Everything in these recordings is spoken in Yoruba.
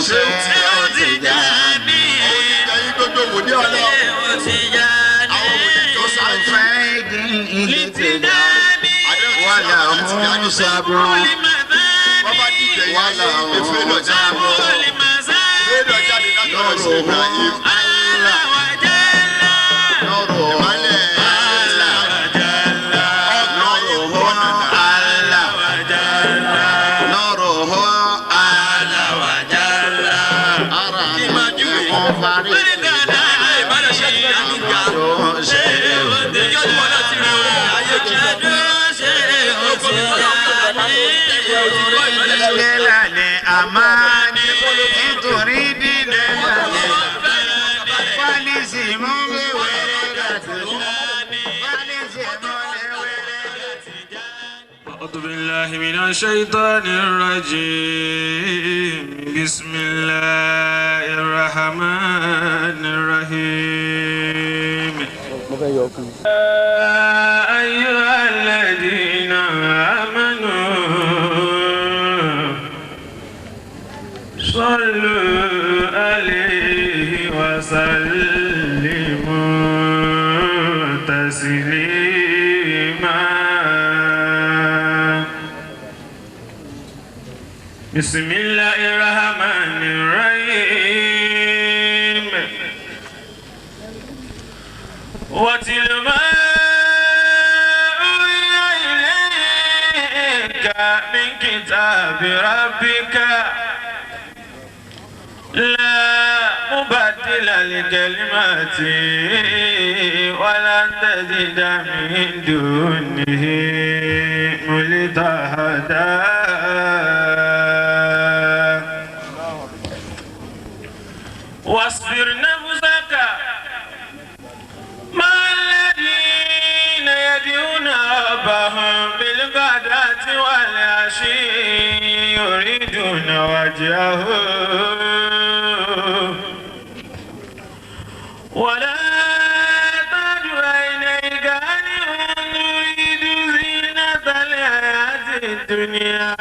Ṣé ó ti já ní? Ẹ̀yin gbogbo wòlíì Ọlọ́run. Àwọn wòlíì tó ṣáájú. Wàlà ń sábọ̀. Wọ́n bá dìde yá Wàlà ayé efe ń lọ jáde. sábọ̀. Efe lọ jáde látọ̀rọ̀ sí Ibrahim. Nọ̀rọ̀ Ìmọ̀lẹ̀ Allah. ọ̀nà ayé Nọ̀rọ̀ ọ̀nà. Allah. Nọ̀rọ̀ Allah. Ara mi kò parí. Lẹ́lẹ̀ àmàlí nítorí dídé lálẹ́. Fálísì mú wéwèrè gàtí. Fálísì mú wéwèrè gàtí. أعوذ بالله من الشيطان الرجيم بسم الله الرحمن الرحيم يا أيها الذين آمنوا صلوا عليه وسلموا تسليما بسم الله الرحمن الرحيم واتل ما أوحي إليك من كتاب ربك لا مبدل لكلماته ولن تجد من دونه ملتحدا واصبر نفسك مع الذين يدعون ربهم بالغداة والعشي يريدون وجهه ولا تعد عينيك عنهم تريد زينة الحياة الدنيا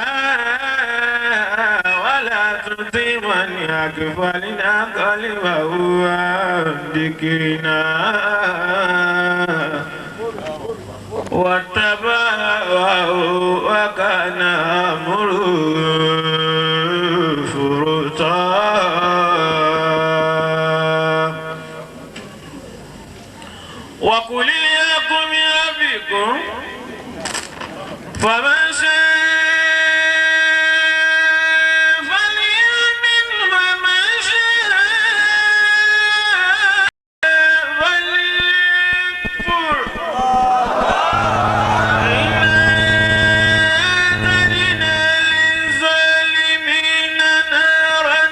ولا تطع من أغفلنا قلبه عن ذكرنا واتبع هواه وكان أمره فرطا وقل الحق من ربكم فمن شاء فليؤمن ومن شاء فليكفر إنا أعتدنا للظالمين نارا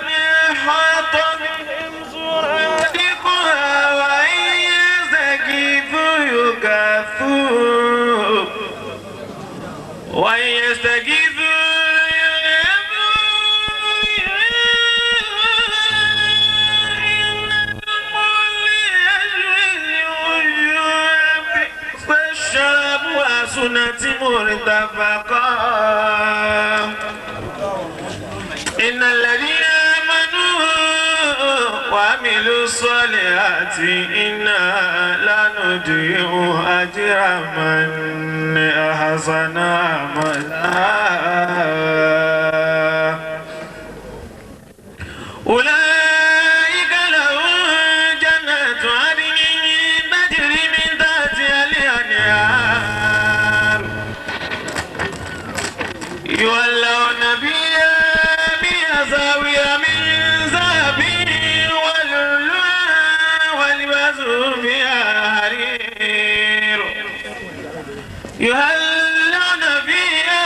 أحاط بهم سرادقها وإن يستغيثوا يغاثوا وإن يستغيثوا الشراب وسنة مرتفقا إن الذين آمنوا وعملوا الصالحات إنا لا نضيع أجر من أحسن عملا أولئك لهم جنات عدن تجري من تحتها الأنهار يولون فيها من أساور من ذهب ولؤلؤا ولباسهم فيها حرير يهلون فيها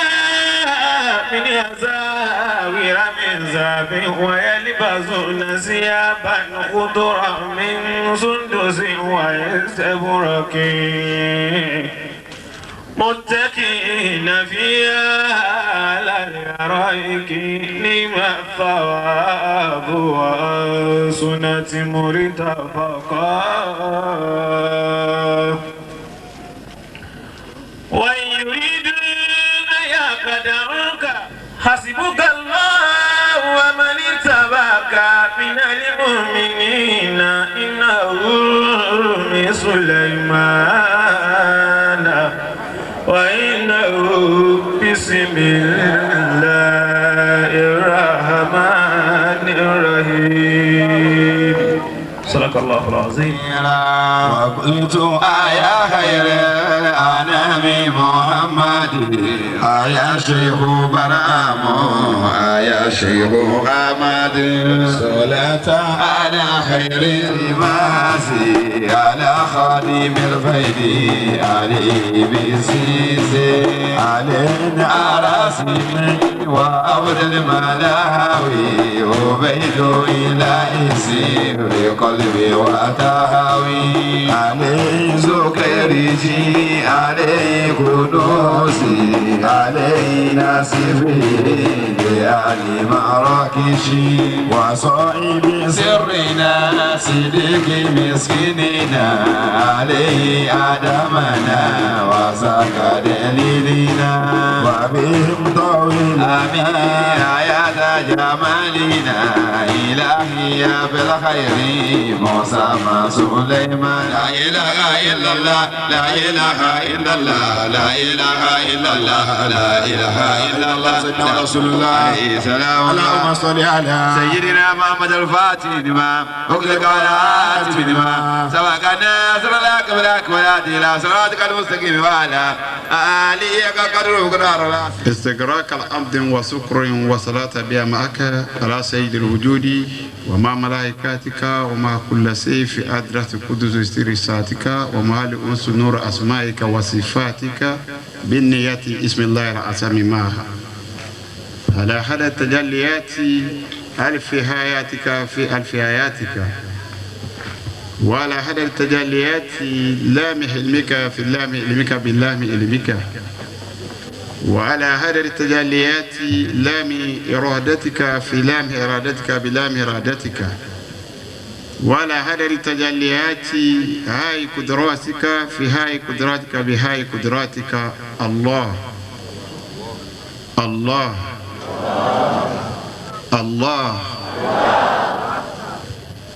من أساور من ذهب ويلبسون ثيابا خضرا من سندس واستبرق متكئين فيها على الأرائك نعم الثواب وحسنت مرتفقا وإن يريدوا أن يخدعوك حسبك الله ومن اتبعك من المؤمنين إنه من سليمان وإنه بسم الله الرحمن الرحيم. صدق الله العظيم. وقلت يا خير الأنام محمد يا شيخ برام يا شيخ أحمد صلاة على خير الماسي على خادم الفيد علي بسيسي علينا راسي وأبد الملاوي وبيد إلى إسي قلبي وتهوي علي زكريتي علي قدوسي علي ناسفي علي مراكشي وصائب سرنا صديق مسكيننا علي آدمنا وزكى دليلنا وبهم طويل آمين آيات جمالنا إلهي يا بالخير موسى مع سليمان. لا إله إلا الله لا إله إلا الله لا إله إلا الله لا إله إلا الله سيدنا رسول الله عليه السلام. اللهم صل على سيدنا محمد الفاتح لما أغلق على آتف لما سبق الناصر لك بلاك وياتي إلى صراطك المستقيم وعلى آله قدره وقدره. استغراق العبد وسكر وصلاة بها معك على سيد الوجود ومع ملائكتك ومع كل سيف أدرة قدس استرساتك ومع لأنس نور أسمائك وصفاتك بالنية اسم الله العظيم معها على هذا التجليات ألف آياتك في ألف آياتك وعلى هذا التجليات لام علمك في لام علمك باللام علمك وعلى هذا التجليات لام إرادتك في لام إرادتك بلام إرادتك وعلى هذا التجليات هاي قدراتك في هاي قدراتك بهاي قدراتك. الله الله الله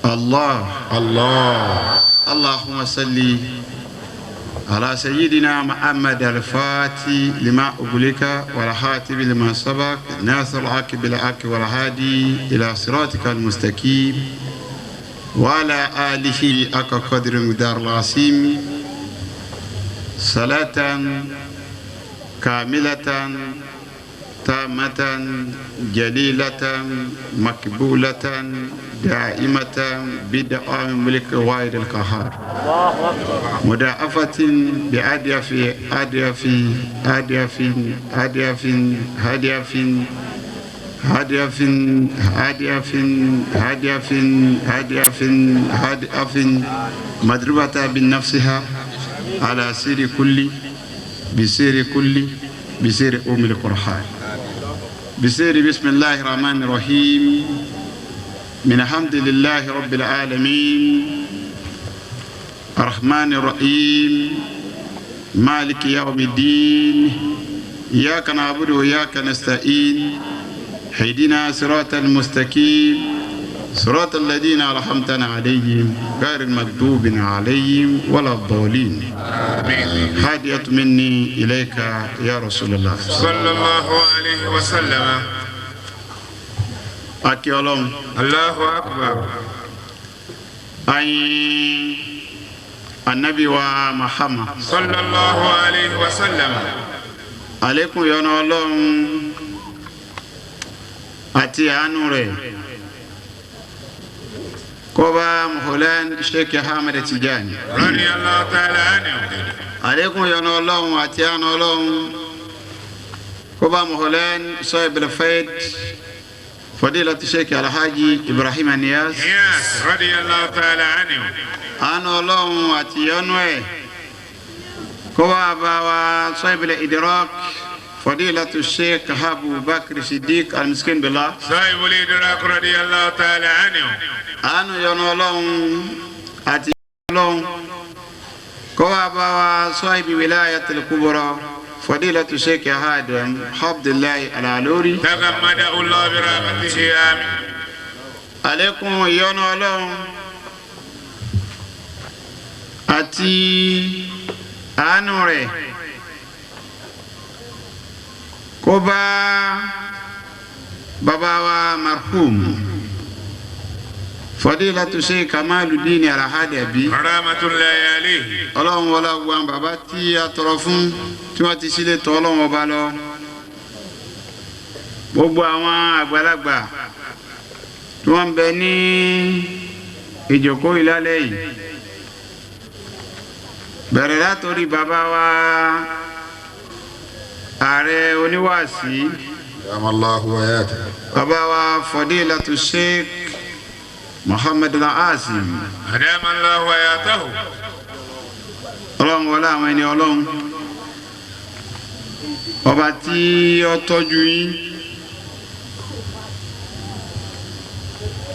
الله الله. اللهم صل على سيدنا محمد الفاتح لما أغلق والخاتم لما سبق ناصر الحق بالحق والهادي إلى صراطك المستقيم وعلى آله حق قدر مقدار العظيم. صلاة كاملة تامة جليلة مقبولة دائمة بدعاء ملك واحد القهار مضاعفة بأضعف أضعف أضعف أضعف أضعف أضعف أضعف أضعف أضعف أضعف مضروبة بنفسها على سير كل بسير كل بسير أم القرآن بسير بسم الله الرحمن الرحيم. من الحمد لله رب العالمين الرحمن الرحيم مالك يوم الدين إياك نعبد وإياك نستعين اهدنا صراط المستقيم صراط الذين أنعمت عليهم غير المغضوب عليهم ولا الضالين. هادية مني إليك يا رسول الله صلى الله عليه وسلم. Akí Ọlọ́run. Allahu akbar. Ayin Anabi wa Muhammad sallallahu alayhi wa sallam. Àlékún ìyọ́nú Ọlọ́run àti àánú rẹ̀ kó bá Maulan Sheikh Ahmed Tijani radiyallahu ta'ala anhu. Àlékún ìyọ́nú Ọlọ́run àti àánú Ọlọ́run kó bá Maulan Sahib al-Faid Fadilatu Sheikh Alhaji Ibrahim Niyas radiyallahu ta'ala anhu. Àánú Ọlọ́run àti ìyọ́nú ẹ̀ kó wá bá wa Sahib al-Idrak Fadilatu Sheikh Abu Bakr Siddiq al-Miskin Billah Sahib al-Idrak radiyallahu ta'ala anhu. Àánú ìyọ́nú Ọlọ́run àti Ọlọ́run kó wá bá wa Sahib Wilayatul Kubra Fadilatu Sheikh Adam Abdullahi Al-Alori. تغمده الله برحمته آمين. Àlékún ìyọ́nú Ọlọ́run àti àánú rẹ̀ kó bá bàbá wa marhum Fadilatu Sheikh Kamaludin Al-Hadabi. رحمة الله عليه. Ọlọ́run wọlé gbọ́n bàbá tí a tọrọ fún tí wọ́n ti sílé tọ́ Ọlọ́run ọba lọ. Gbogbo àwọn àgbàlagbà tí wọ́n ń bẹ ní ìjókòó ìlálẹ́ yìí, bẹ̀rẹ̀ látòrí bàbá wa ààrẹ oníwàásí, Allahu hayata. bàbá wa Fadilatu Sheikh Muhammad Al-Asim. أدام الله حياته. Ọlọ́run wọlé àwọn ẹni Ọlọ́run ọba tí ó tọ́jú yín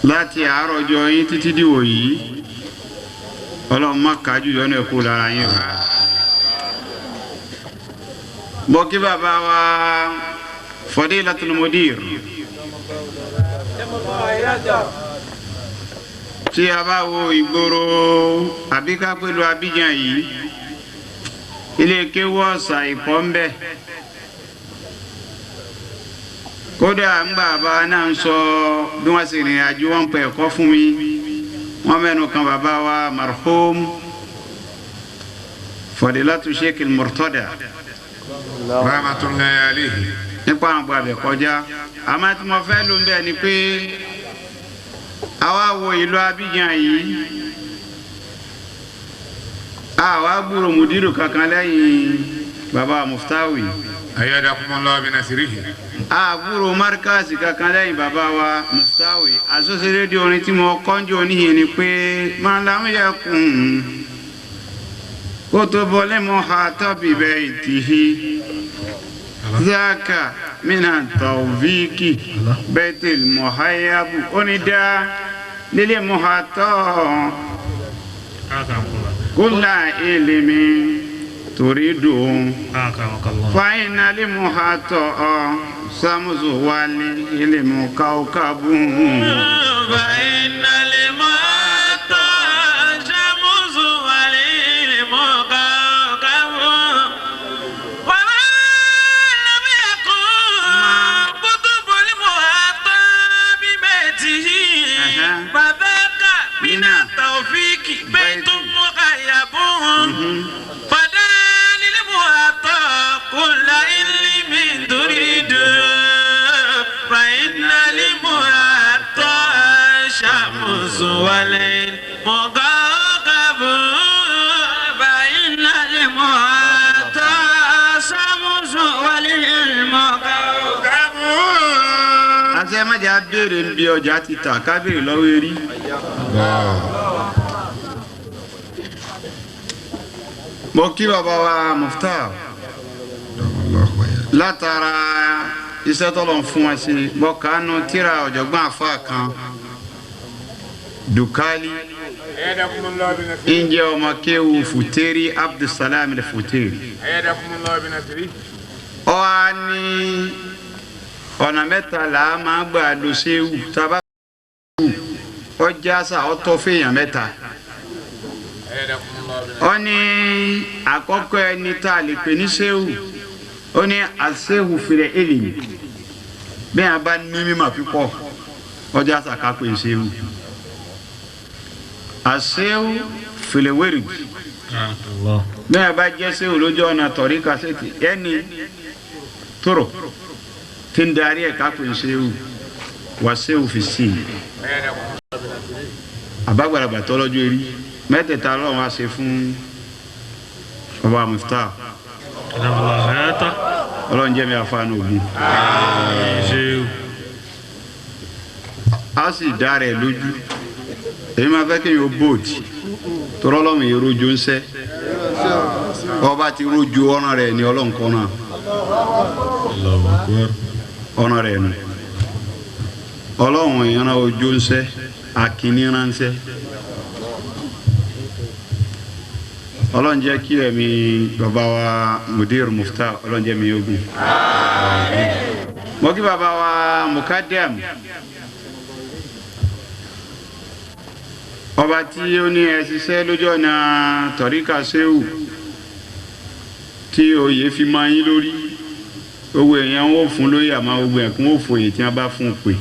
láti àárọ̀ ọjọ́ yín títí dìwò yìí, Ọlọ́run má kájú yọnu ẹ̀kú lára yín o. Mo kí bàbá wa Fadilatul Mudir, tí a bá wo ìgboro àbí ká pẹ̀lú Abidjan yìí, ilé kéwú ọ̀sà ìkọ́ ń bẹ̀. Kódà ń bàbá náà ń sọ bí wọ́n sì rìnrìn àjò wọn pẹ̀ ẹ̀kọ́ fún mi, wọ́n mẹ́nu kan bàbá wa marhum Fadilatu Sheikh Murtada Rahmatullahi alayhi. nípa àwọn gbàgbẹ́ kọjá. Àmọ́ tí mo fẹ́ ló ń bẹ̀ ni pé àwa wo ìlú Abidjan yìí, àwa gbúrò mùdírù kankan lẹ́yìn bàbá Muftawi, Ayyadakumullahu bi nasrihi. àbúrò markaz kankan lẹ́yìn bàbá wa Muftawi. Àsọsẹ rédíò orin tí mo kọ́njú oníyìn ni pé máa láwọn yẹ kùn kó tó bọ́lé mọ́ ha tọ́bi bẹ́ẹ̀ tìhí zaka mina tawfiki bẹ́tẹ̀l mọ̀háyábù onídàá lílé mọ̀hátọ́ kúlà ìlìmí torí dùn fàyínà lè mọ̀hátọ́ sàmùsù wálé ìlìmù káwkábù. فإن المعطى شمس والعلم كوكب وما لم يكن قطب المعطى ببيته فذاك من التوفيق بيت مغيب فدا للمعطى كل علم تريد فإن المعطى شمس والليل مكوكب فإن المعطى شمس والليل مكوكب Àti ẹ má jẹ́ abéèrè ń bí ọjà ti tà ká béèrè lọ́wọ́ erí. Mo kí bàbá wa Muftar látara iṣẹ́ tọ́lọ̀ ń fún wa sí. Mo kàánú tíra ọ̀jọ̀gbọ́n àfa kan Dukali Ayyadakumullahu bi nasrihi. ń jẹ́ ọmọ kéwu Futeri Abdulsalam Futeri. Ayyadakumullahu bi nasrihi. Ó wá ní ọ̀nà mẹ́ta là á máa gbà lo séwù tábà ọjà sà ọtọ́ fèèyàn mẹ́ta. Ayyadakumullahu bi nasrihi. Ó ní àkọ́kọ́ ẹni tá a lè pè ní séwù, ó ní àséwù fìrẹ̀ èlì bẹ́ẹ̀ a bá ní mímọ̀ pípọ̀ ọjà sà ká pè séwù. Àséwù fìrẹ̀ wẹ̀rì bẹ́ẹ̀ a bá jẹ́ séwù lójú ọ̀nà tọ̀rí kásẹ̀tì ẹni tóró tí ń darí ẹ̀ ká pè séwù wà séwù fi sí i àbágbàlagbà tọ́lọ́jú erí mẹ́tẹ̀ẹ̀ta Ọlọ́run á ṣe fún ọba Muftar. Ọlọ́run jẹ́ mi àfààní ògùn á sì dá rẹ̀ lójú. Èyí máa fẹ́ kéèyàn ó bòòdì tọ́lọ́ Ọlọ́run yìí rojo ń sẹ́ ọba ti rojo ọ̀ràn rẹ̀ ní Ọlọ́run kan náà ọ̀ràn rẹ̀ nù. Ọlọ́run ìran ojú ń sẹ́ akíní ránṣẹ́. Ọlọ́run jẹ́ kí ẹ̀mí bàbá wa Mudir Mufta Ọlọ́run jẹ́ mi ogun. Mo kí bàbá wa Mukadem ọba tí ó ní ẹ ṣiṣẹ́ lójú ọ̀nà tọ̀ríkà Ṣéwù tí oyè fi máa yín lórí owó èèyàn ó fún lóyè àmọ́ gbogbo ẹ̀kún ó fòye tí wọ́n bá fún un pè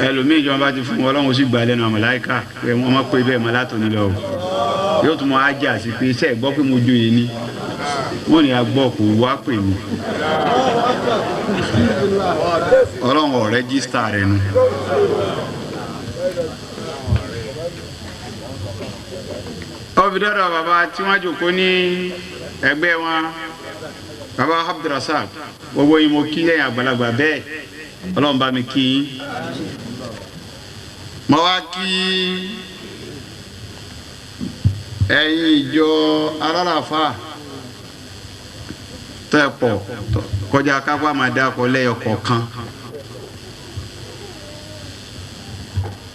ẹlòmíì ìjọba ti fún Ọlọ́run ó sì gbà lẹ́nu àmàláìka pé wọ́n má pé bẹ́ẹ̀ mọ́ látòní lọ o yóò tún mọ ajá sí pé iṣẹ́ ìgbọ́ pé mo joyè ni wọ́n ní agbọ́ kò wá pè mí Ọlọ́run ò rẹ́gísítà rẹ̀ nu. Ọbìdọ́dọ̀ bàbá tí wọ́n jòkó ní ẹgbẹ́ wọn bàbá Abdulrasaq gbogbo yín mo kí lẹ́yìn àgbàlagbà bẹ́ẹ̀ Ọlọ́run bá mi kí yín. Mo wá kí ẹ̀yin ìjọ alálàáfà tẹ́ pọ̀ kọjá kápá máa dákọ lẹ́yọ kọ̀ọ̀kan.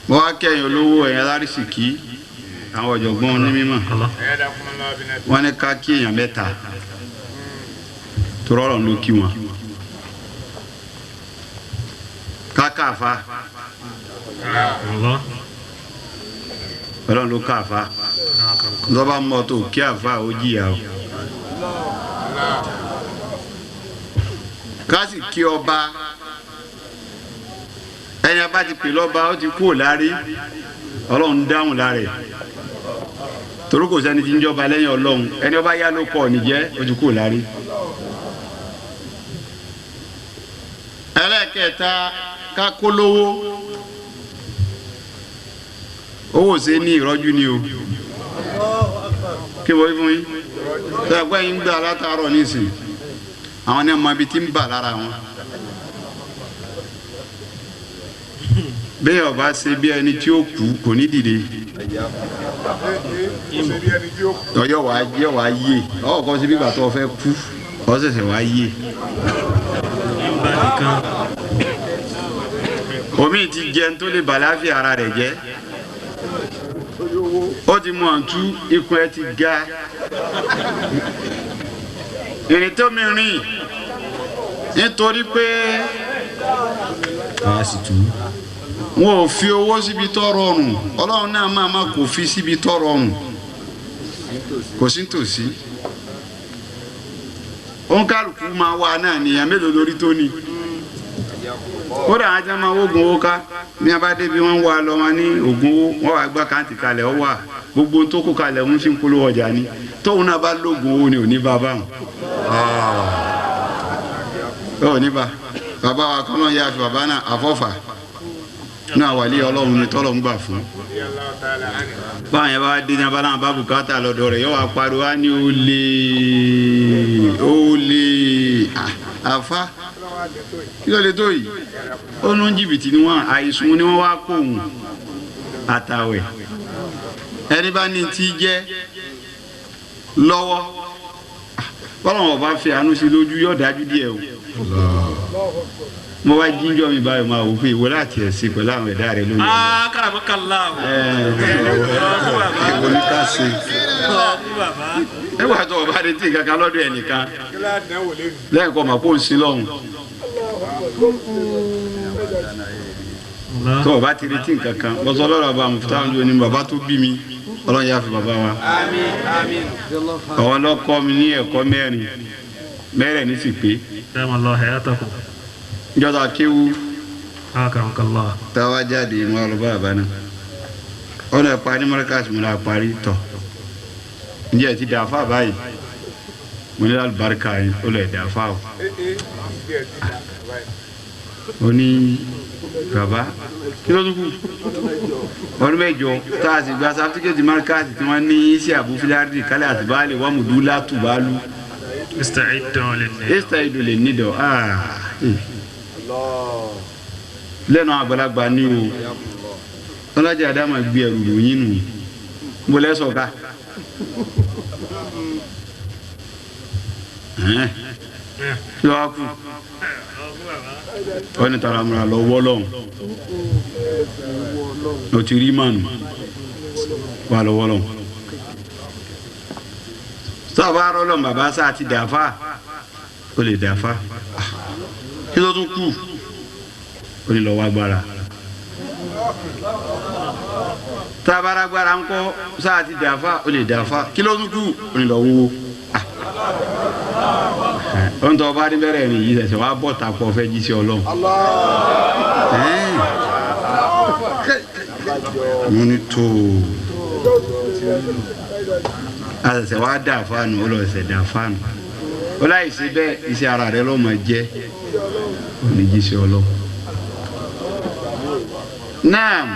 Mo wá kí ẹ̀yin olówó ẹ̀yin alárísìkí àwọn ọ̀jọ̀gbọ́n onímọ̀ wọ́n ní ká kí èèyàn mẹ́ta torọ́rọ̀ ló kí wọn ká káfa Ọlọ́run ló káfa lọ́ba mọ́tò kí àfa ó jìyà o ká sì kí ọba ẹni a bá ti pè lọ́ba ó ti kúrò lárí Ọlọ́run dáhùn lára ẹ̀ torí kò sẹ́ni tí ń jọba lẹ́yìn Ọlọ́run ẹni ọba yá ló kọ́ ọ̀ nìjẹ́ ó ti kúrò lárí. Ẹlẹ́kẹta ká kó lówó owó ṣe ní ìrọ́jú ni o kí wọ́n fún yín tó ẹgbẹ́ yín gbà látàárọ̀ nísìnyí àwọn ní ọmọ ibi tí ń bà lára wọn. Bẹ́ẹ̀ ọba ṣe bí ẹni tí ó kú kò ní dìde ọyọ wàá yẹ wàá yé ọkọ sí bí gbàtọ fẹ́ kú ọ ṣẹ̀ṣẹ̀ wàá yé. Omi ti jẹun tó lè bàláfíà ara rẹ̀ jẹ́ ó ti mú àǹtú ikùn ẹ ti ga ìrìn tó mi rìn nítorí pé wọn ò fi owó síbi tó rọrùn Ọlọ́run náà máa ma kò fi síbi tó rọrùn kò sí tòsí òǹkàlùkù máa wà náà nìyẹn mélòó lórí tó ní kódà àwọn ajá máa wógun owó ká bí wọn bá débi wọn wá lọ wọn ní ògùn owó wọn wá gbá káǹtì kalẹ̀ ọ wà gbogbo tó kó kalẹ̀ ń fi ń polówó ọjà ni tóun náà bá lóògùn owó ni ò ní bá báwọn ò ní bá bàbá wa kọ́ ló ń yá fi bàbá náà àfọ́fà náà wà lé Ọlọ́run ni tọ́lọ̀ ń gbà fún. Báwọn yẹn bá dé ní abala bá bùkátà lọ́dọ̀ rẹ̀ yóò wá pariwo á ní olè olè àfa kí ló lè tó yìí ó ní jìbìtì ni wọn àìsùn ni wọn wá kó òun àtàwẹ̀ ẹni bá ní ti jẹ́ lọ́wọ́ bọ́lá wọn bá fi àánú sí lójú yóò dájú díẹ̀ o mo wá jíjọ́ mi báyìí máa wò pé ìwọ láti ẹ̀sìn pẹ̀lú àwọn ẹ̀dá rẹ lónìí. Ìwọ ní ká ṣe. Nígbà tó o bá retí kankan lọ́dọ̀ ẹnìkan lẹ́yìn kọ́ mà kó o sin lọ́hùn. Tó o bá ti retí nǹkan kan lọ́sọ̀ lọ́rọ̀ bá Mufta ń ní bàbá tó bí mi Ọlọ́run yá fi bàbá wa. Àwọn lọ́kọ́ mi ní ẹ̀kọ́ mẹ́rin mẹ́rẹ̀ ní sì pé. Njọta kéwu táwa jáde mọ àlùbá àbáná ọ̀nà ìparí mọ́ríkàsì mo náà parí tọ̀ ǹjẹ́ ti dàáfà báyìí mo ní alùbáríkà yìí ó lè dàáfà o ó ní bàbá kí ló tún kù ọdún mẹ́jọ tá a sì gba sáfíkẹ́tì mọ́ríkàsì tí wọ́n ní sí àbúfíláàdì kálẹ̀ àti báàlì wọ́n mú dúlá tùbálù ìsítàìdù lè nídọ̀ lẹ́nu àgbàlagbà ni o ọlọ́jà àdámà gbé ẹrù lóyún nù mo lẹ́sọ̀ ká kí ló wá kú ọ ní tara múra lọ wọ́ lọ́hùn o ti rí mànù wà lọ wọ́ lọ́hùn Tó bá rọ́lọ́ bàbá sá ti dàáfà ó lè dàáfà. Kí ló tún kù? Ó ní lọ wá gbára. Tabaragbára ńkọ́ sáà ti dàáfà ó lè dàáfà. Kí ló tún kù? Ó ní lọ wúwo. Ó ń tọ́ bá ní bẹ̀rẹ̀ rìn yìí ṣẹ̀ṣẹ̀ wá bọ̀ tàpọ̀ fẹ́ jí sí Ọlọ́run. Mo ní tó a ṣẹ̀ṣẹ̀ wá dàáfà nù ó lọ ṣẹ̀ṣẹ̀ dàáfà nù. Ó láì ṣe bẹ́ẹ̀ iṣẹ́ ara rẹ lọ́mọ jẹ́ ó ní jí sí Ọlọ́run. Naam,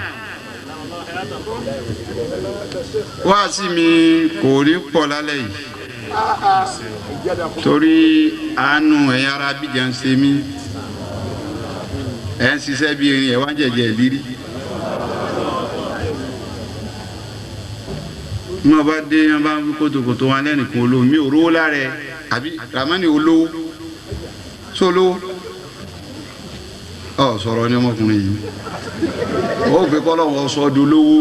wáàsí mi kò rí pọ̀ lálẹ́ yìí torí àánú ẹ̀yin ará Abidjan ń ṣe mí. Ẹ̀ ń ṣiṣẹ́ bí erin ẹ̀ wá ń jẹ̀jẹ̀ lírí. Ní wọ́n bá dé wọ́n bá ń wí kótókótó wọn lẹ́nìkan olówó mi ò rówó lára ẹ̀ àbí Ramani olówó sọ olówó ọ sọ̀rọ̀ ní ọmọkùnrin yìí ó gbé kọ́lọ́wọ́ sọ di olówó.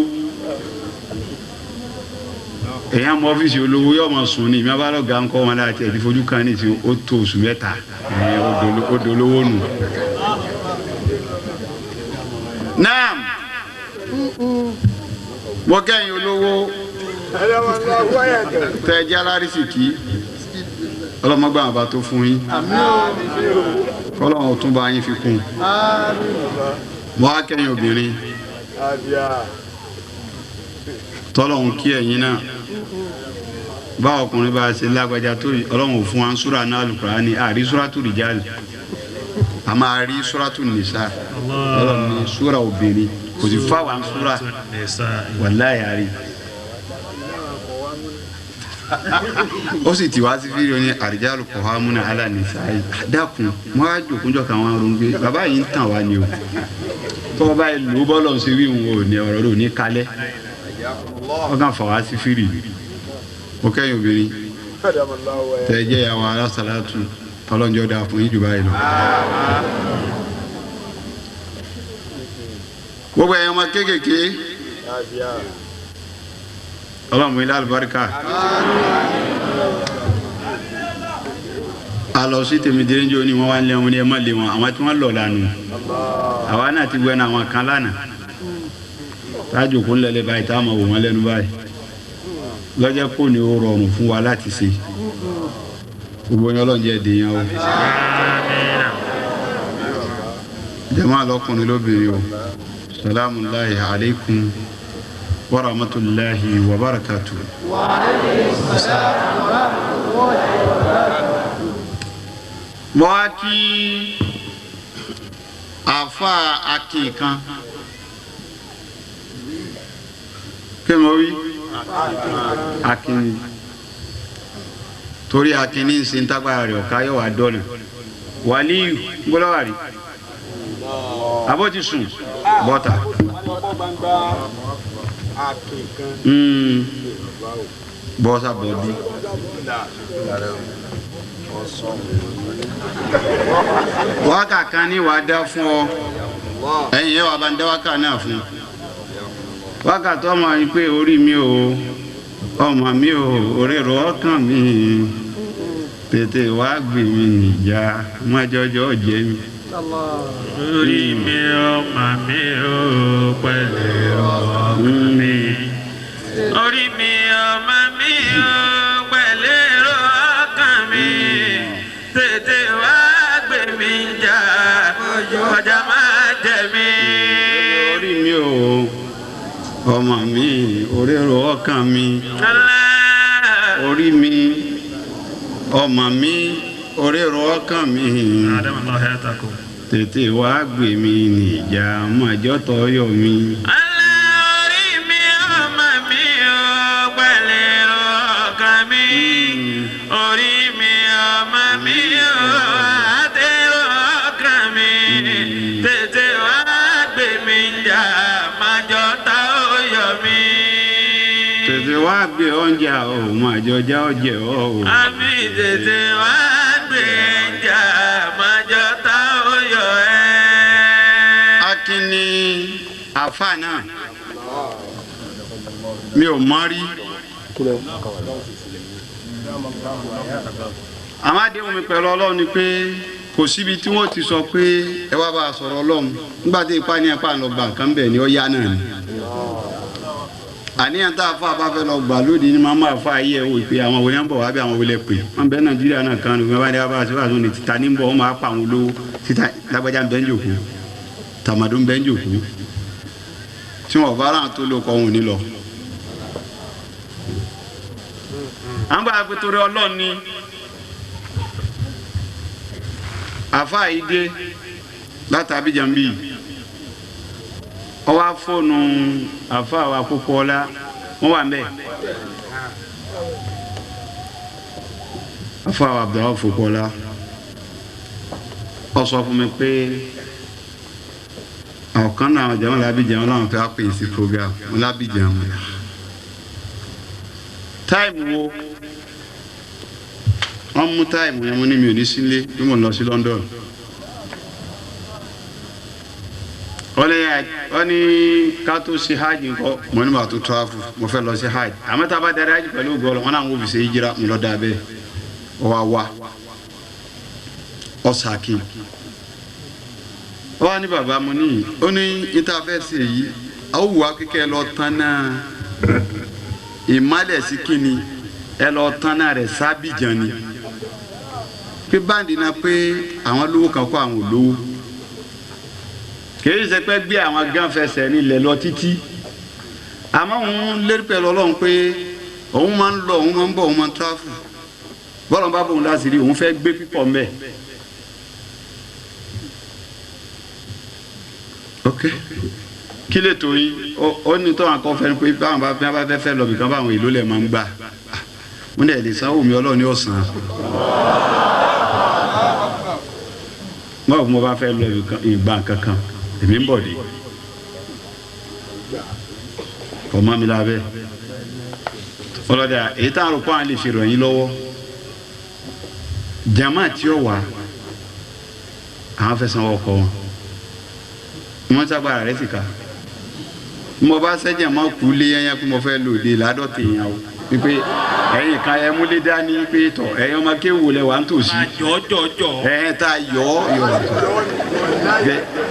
Èyàn mọ ọ́fíìsì olówó yóò máa sùn ní ìmọ̀ bá lọ ga ńkọ́ wọn láti ẹ̀ ti fojú kan ní ti ó tó oṣù mẹ́ta ó dolówó nù. Naam, mo kẹ́yìn olówó tẹ ẹ jẹ́ alárísìkí ọlọ́mọgbà àbá tó fún yín kọ́lọ́hún tún bá yín fi kún. Mo á kẹ́yìn obìnrin tọ́lọ́hún kí ẹ̀yin náà bá ọkùnrin bá ṣe lágbájá tó ọlọ́hún fún wa ń súra náà Al-Qur'ani àrí súrátù rìjálì a máa rí súrátù nìsá ọlọ́hún ní súra obìnrin kò sì fáwọn ń súra wàláyà àrí. Ó sì ti wá sí fídíò ní àrìjálù kọ̀hámúnà alánìsáyé dákun wọn á jòkúnjọ kan wọn ronú pé bàbá yìí ń tàn wá ni o tọ́ bá lò ó bọ́lọ̀ ń ṣe wí òun ò ní ọ̀rọ̀ rò ní kalẹ̀ wọ́n kàn fà wá sí fírì. Mo kẹ́yìn obìnrin tẹ́ jẹ́ ìyàwó alásàlátù ọlọ́njọ́ dáa fún yín jù báyìí lọ. Gbogbo ẹ̀yin ọmọ kéékèèké ọlọ́run ilé àlùbáríkà. A lọ sí tèmídìrẹ́njọ́ ni wọ́n wá ń lé wọn ní ẹ má lé wọn àwọn tí wọ́n lọ lánàá àwa náà ti gbẹ́nu àwọn kan lánàá tájò kó ń lẹ́lẹ́ báyìí tá a máa wò wọ́n lẹ́nu báyìí lọ́jọ́ kò ní ó rọrùn fún wa láti ṣe gbogbo yẹn ọlọ́run jẹ́ èdè yẹn o. Jàmáà lọ́kùnrin lóbìnrin o, salamu alayhi alaykum wa rahmatulahi wa barakatu. Wa aleykum salaam wa rahmatulahi wa barakatu. Mo wá kí àfa akin kan kí mo wí akin torí akin ní sin tágbára rẹ̀ ọ̀ká yóò wá dọ́nà wàlíù gbọ́dọ̀ wà rí abó ti sùn bọ́tà. Bọ́sà bọ̀dí. Wákà kan ní wàá dá fún ọ ẹ̀yin yẹn wàá bá ń dá wákà náà fún. Wákà tó mọ̀ ní pé orí mi ò ọmọ mi ò òrèrò ọkàn mi tètè wá gbè mí nìjà mọ́jọ́jọ́ jẹ́ mi. Orí mi ọmọ mi ò pẹ̀lẹ́ ọkàn mi. Orí mi ọmọ mi ò pẹ̀lẹ́ ọkàn mi. Tètè wá gbè mí jà ọjà máa jẹ mí. Orí mi ò ọmọ mi òrèrò ọkàn mi. Orí mi ọmọ mi òrèrò ọkàn mi. Tètè wá gbè mí nìjà mọ̀jọ́ tọ́ yọ mi. Orí mi ọmọ mi ò pẹ̀lẹ́ ọkàn mi. Orí mi ọmọ mi ò àtẹ̀rọ ọkàn mi. Tètè wá gbè mí jà mọ̀jọ́ tá ó yọ mi. Tètè wá gbé oúnjẹ ò mọ̀jọ́ já ó jẹ ọ́ o. Àmì tètè wá gbé jà mọ̀jọ́ tá ó yọ ẹ́. Akin ni àfa náà mi ò mọ̀ rí. Àmọ́ àdéhùn mi pẹ̀lú Ọlọ́run ni pé kò síbi tí wọ́n ti sọ pé ẹ wá bá a sọ̀rọ̀ Ọlọ́run nígbà tí ipa ní apá lọ gbà nǹkan bẹ̀ ni ó yá náà ni. Àníyàn tá a fọ abáfẹ́ lọ gbà lónìí ni màmá àfọ ayé ẹ̀ wò pé àwọn wòlé ń bọ̀ wá bí àwọn wòlé pè wọ́n bẹ Nàìjíríà náà kan ní wọ́n bá ní wọ́n bá sọ wọ́n ní títa ní bọ̀ wọ́n máa pa àwọn olówó títa lágbájá ń bẹ́ ń jòkó tàmàdó ń bẹ́ ń jòkó tí wọ́n bá ràn tó lò kọ́ òun ní lọ. À ń bá a pé torí Ọlọ́run ni àfa yìí dé láti Abidjan bíi ọwọ́ afọ́nù àfa wa kókó ọlá wọ́n wà mbẹ́ àfa wa Abdulrahman Fokọ́lá ó sọ fún mi pé ọ̀kan náà jẹun l'Abidjan láwọn fẹ́ pè sí program l'Abidjan táìmù wo wọ́n mú táìmù yẹn mo ní mi ò ní sílé bí mo lọ sí London. Wọ́n ní ká tó ṣe hajj ńkọ́ mo ní màá tó travel mo fẹ́ lọ sí hajj àmọ́ tá a bá darí hajj pẹ̀lú ògo Ọlọ́run wọn náà wọ́n fi ṣe hijira mo lọ dà bẹ́ẹ̀ ọ wá wá ọ sàkí ọ wá ní bàbá mo ní ó ní níta fẹ́ ṣe yìí ó wù wá kíkẹ́ lọ tán náà ìmálẹ̀ sí kíni ẹ lọ tán náà rẹ̀ sábìjàn ni pé báńdì náà pé àwọn lówó kan kó àwọn olówó kìí ṣe pé gbé àwọn gán fẹsẹ̀ nílẹ̀ lọ títí àmọ́ òun lérí pẹ̀lú Ọlọ́run pé òun máa ń lọ òun máa ń bọ̀ òun máa ń tráfù bọ́lá bá bóun láti rí òun fẹ́ gbé pípọ̀ mbẹ́. Ok kí lè tó yín ó ní tó àwọn akọ́fẹ́ pé báwọn bá fẹ́ fẹ́ lọ bìkan báwọn èlò lẹ̀ máa ń gbà mo ní ẹ̀ lè sanwó mi Ọlọ́run ní ọ̀sán. Báwo mo bá fẹ́ lọ ìgbà kankan èmi ń bọ̀ dé ọmọ mi lábẹ́ ọlọ́dà èyí tá a rò pé àwọn lè fi ràn yín lọ́wọ́ jama tí ó wà àwọn fẹ́ sanwó ọkọ wọn wọn sábàrà rẹ sì ká mo bá sẹ́jà má kú lé yẹn pé mo fẹ́ lò dé ládọ́tì yẹn o wípé ẹ̀yin kan ẹ múlé dání pé tọ̀ ẹ̀yin ọmọ kéwù lẹ wà ń tòsí ẹ̀yin tá a yọ ọ́ yọ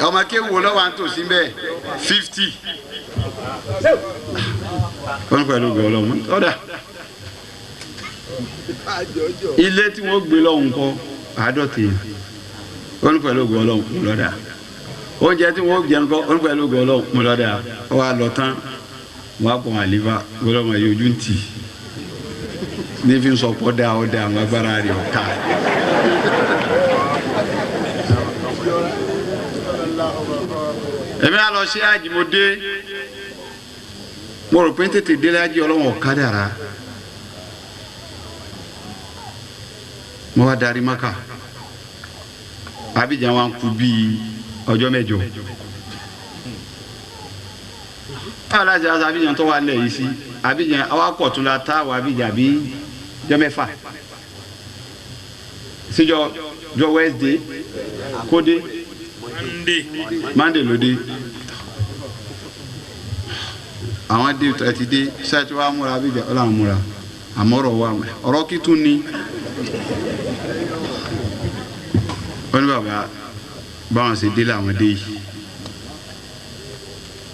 ọmọ kéwù lọ wà ń tòsí bẹ́ẹ̀ 50 wọ́n pẹ̀lú gbọ́ ọlọ́mọ ọ̀dà ilé tí wọ́n gbé lọ́hùn kọ́ àádọ́tì yẹn wọ́n pẹ̀lú gbọ́ ọlọ́mọ lọ́dà oúnjẹ tí wọ́n jẹun kọ́ wọ́n pẹ̀lú gbọ́ ọlọ́mọ lọ́dà wọ́n á lọ tán wọ́n á pọ̀ àlífà gbọ́dọ̀ mọ̀ yóò ojú ń tì ní fi ń sọ pọ́ dáa ọ́ dáa àwọn agbára rẹ̀ ọ̀ka. Èmi á lọ sí àjì mo dé mo rò pé tètè délé àjì ọlọ́wọ̀n ọ̀kadà rà mo wá darí Maka Abidjan wa ń kú bíi ọjọ́ mẹ́jọ. Alájà Abidjan tó wà lẹ̀ yìí sí Abidjan awakọ̀ tún la tá wà Abidjan bí jọ mẹ́fà síjọ jọ Wednesday kódé Monday ló dé àwọn dé ẹ ti dé ṣáàtì wàá múra Abidjan ọ̀là múra àmọ́ ọ̀rọ̀ wà ọ̀rọ̀ kí tún ni wọ́n ní bàbá báwọn ṣe dé làwọn dé yìí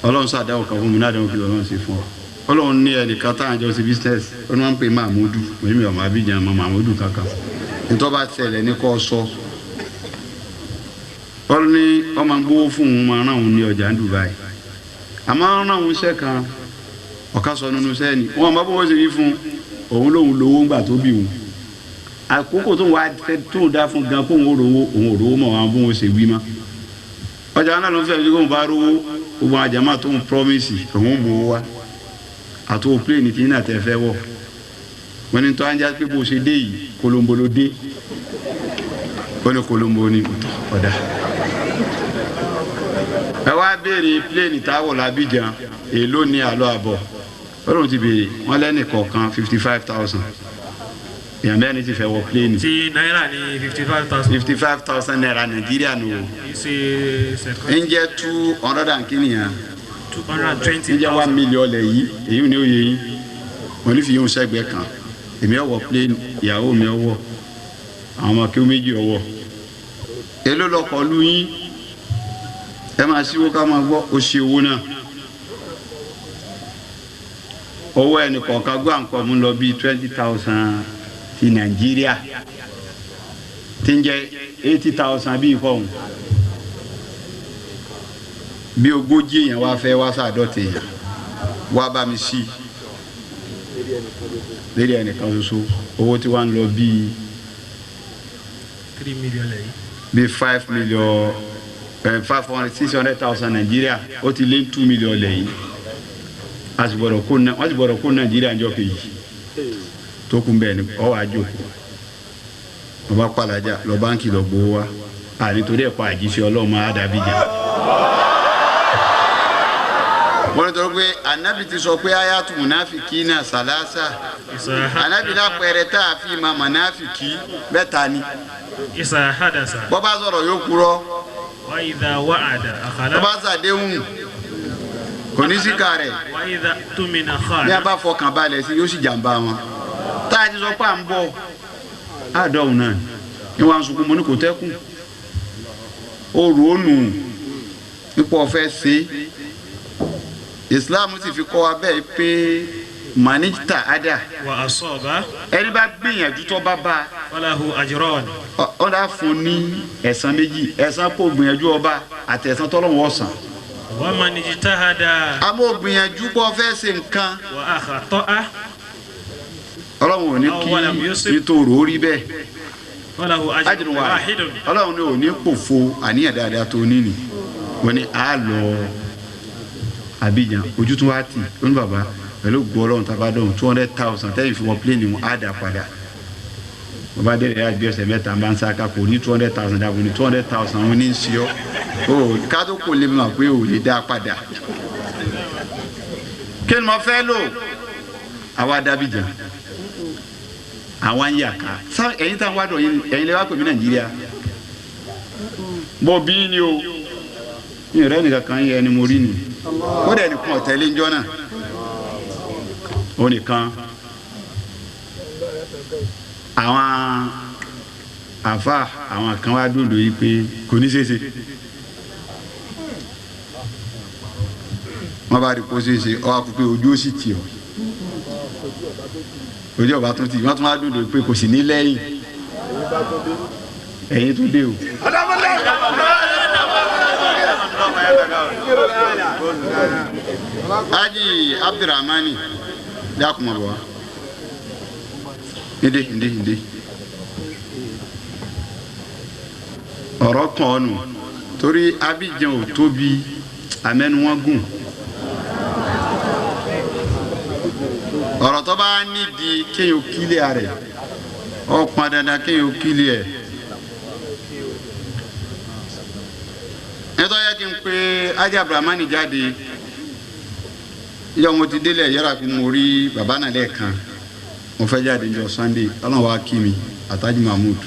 Ọlọ́run sọ àdáwò kan fún mi náà àdáwò kí Ọlọ́run ṣe fún ọ Ọlọ́run ní ẹnìkan táwọn jọ ṣe business ó ní wọ́n ń pè Mahmudu òní mi ò máa Abidjan mọ Mahmudu kankan nítorí bá ṣẹlẹ̀ ní kò sọ Ọlọ́run ní ọmọ gbowó fún òun máa ràn òun ní ọjà ní Dubai àmọ́ ràn òun iṣẹ́ kan ọ̀ká sọ nínú iṣẹ́ ni wọn bá bọ́ ṣe wí fún òun lòun lówó ńgbà tó bí òun àkókò tó ń wá tó ń dá fún gan kó òun ò rówó òun ò rówó mọ̀ wọn bó wọn ṣe wí mọ́ ọjà náà ló ń fẹ́ fi kóun bá rówó gbogbo àwọn jama tó ń promise òun mú wa àti òun plane tí yín náà tẹ fẹ́ wọ̀ wọ́n ní tó ń já pé bó ṣe dé yìí kolombo ló dé wọ́n ní kolombo ní ọ̀dà ẹ wá béèrè plane táwọ̀ l'Abidjan èló ní àlọ́ àbọ̀ wọ́n lóun ti béèrè wọ́n lẹ́nì kọ̀ọ̀kan 55,000 èèyàn mẹ́rin ti fẹ́ wọ plane. Ti náírà ní 55,000. 55,000 naira Nàìjíríà nù o. Ń jẹ́ 200 and kìíní yẹn. 220,000. Ń jẹ́ 1 million lẹ̀ yìí èyí ni ó yẹ yín wọ́n ní fi yín sẹ́gbẹ̀ẹ́ kan Èmi ọwọ́ plane, ìyàwó mi ọwọ́, àwọn ọmọ kí ó méjì ọwọ́. Èló lọkọ̀ lu yín? Ẹ máa ṣíwó ká máa gbọ́, ó ṣe owó náà. Owó ẹnì kọ̀ọ̀kan gbọ́ àǹkọ́ mú lọ bíi 20,000 ti Nàìjíríà tí ń jẹ́ 80,000 bíi fọ́ọ̀hún. Bí 40 èèyàn wá fẹ́ wá sàdọ̀tì èèyàn wá bá mi sí lérí ẹnìkan ṣoṣo, owó tí wọ́n ń lọ bíi 3 million lẹ́yìn. Bíi 5 million 500 600,000 Nàìjíríà, ó ti lé 2 million lẹ́yìn. A sì gbọ́dọ̀ kó wọ́n sì gbọ́dọ̀ kó Nàìjíríà ńjọ́ kejì tó kún bẹ́ẹ̀ ni ọwọ́ àjò wọ́n bá pàlàjà lọ báńkì lọ gbowó wa ànítorí ẹ̀kọ́ àjíṣe Ọlọ́run máa dàbí jà. Wọ́n ní torí pé anabi ti sọ pé ayatu munafiki náà sàlásà anabi náà pẹ̀rẹ̀ tá a fi ma munafiki mẹ́ta ni. Isa hadasa. Bọ́ bá sọ̀rọ̀ yóò kúrọ́. Wa idha wa'ada akhlaf. Bọ́ bá sàdéhùn kò ní síkà rẹ̀. Wa idha tumina khana. Bí a bá fọkàn balẹ̀ sí yóò sì jàǹbá wọn. Tá a ti sọ pé à ń bọ̀ àdọ́hùn náà ni wọ́n á sunkún mo ní kò tẹ́kùn. Ó rò ó nù nípa ọ̀fẹ́ ṣe. Islam sì fi kọ́ wa bẹ́ẹ̀ pé manijta ada. Wa asaba. Ẹni bá gbìyànjú tó bá bá. Falahu ajran. Ó dá fún ní ẹ̀san méjì, ẹ̀san kó gbìyànjú ọba àti ẹ̀san tọ́lọ́wọ́ ọ̀sán. Wa man ijtahada. Àmọ́ gbìyànjú kó fẹ́ ṣe nǹkan. Wa akhta'a. Ọlọ́run ò ní kí nítorí ó rí bẹ́ẹ̀. Falahu ajrun wahidun. Ọlọ́run ò ní pòfo àníyàn dáadáa tó ní ni. Wọ́n ní a lọ Abidjan ojú tún wá tì ó ní bàbá pẹ̀lú gbọ́ Ọlọ́run tá a bá dọ̀hún 200,000 tẹ́yìn fi wọ́n pléènì wọn á dà padà. Bàbá délé yà bí ọ̀sẹ̀ mẹ́ta bá ń sáká kò ní 200,000 dàbò ní 200,000 wọn ní í ṣe ọ́ o ká tó kò lè mọ̀ pé ò lè dá padà. Kí ni mo fẹ́ lò? Àwa d'Abidjan àwa ń yà ká ẹ̀yin táwọn wá dọ̀ ẹ̀yin lè wá pè mí Nàìjíríà. Mo bí ni o mi ò rẹ́ nìkan kan yẹ ẹni mo rí ni ó dẹ̀ nìkan ọ̀tẹ́lẹ̀ ńjọ́ náà ó nìkan àwọn àfa àwọn kan wá dòdò yìí pé kò ní ṣeéṣe wọ́n bá rí kó ṣeéṣe ọ wá kó pé ojú ó sì tì ọ́ ojú ọba tún tì wọ́n tún wá dòdò pé kò sì ní lẹ́yìn ẹ̀yìn tún dé o. Haji Abdulrahmani dákun mọ̀ bọ̀ wá. Ndé ndé ndé. Ọ̀rọ̀ kan ọ̀nù torí Abidjan ò tóbi àmẹ́nu wọn gùn. Ọ̀rọ̀ tó bá nídìí kéèyàn kílẹ̀ rẹ̀ ó pọn dandan kéèyàn kílẹ̀ ẹ̀. Nítorí yẹ kí n pe Haji Abdulrahmani jáde ìjọ mo ti délẹ̀ yẹ́ra kí mo rí bàbá náà lẹ́ẹ̀kan mo fẹ́ jáde níjọ́ Sunday Ọlọ́run wá kí mi àtàjì Mahmood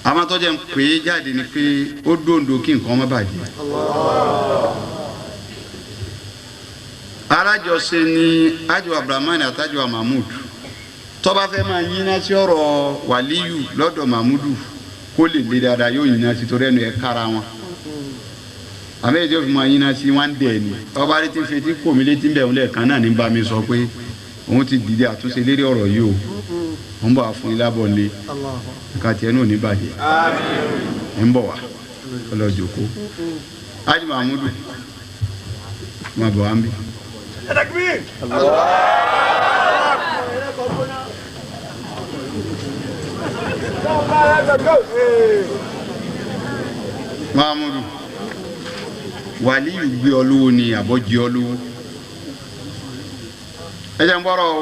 àmọ́ tó jẹ́ ń pè é jáde ni pé ó dòǹdò kí nǹkan má bàjẹ́. Alájọṣe ni Haji Abdulrahmani àtàjì Mahmood tó bá fẹ́ máa yínná sí ọ̀rọ̀ wàlíyù lọ́dọ̀ Mahmudu kó lè le dáadáa yóò yínná sí torí ẹnu ẹ̀ kára wọn àmì èdè òfin máa yínná sí wọn dẹ̀ ni ọba rí ti ń fetí kò mí létí ń bẹ̀ ń lẹ́ẹ̀kan náà ní bá mi sọ pé òun ti dìde àtúnṣe lérí ọ̀rọ̀ yìí o òun bọ̀ wá fún yín lábọ̀ lé nǹkan tiẹ̀ náà ò ní bàjẹ́ ẹ̀ ń bọ̀ wá ọlọ́jọ́kó Haji Mahmudu máa bọ̀ wá ń bí. Mahmudu wàlíyù gbé ọ lówó ni àbọ̀jì ọ lówó ẹ jẹ́ ń bọ́rọ̀ o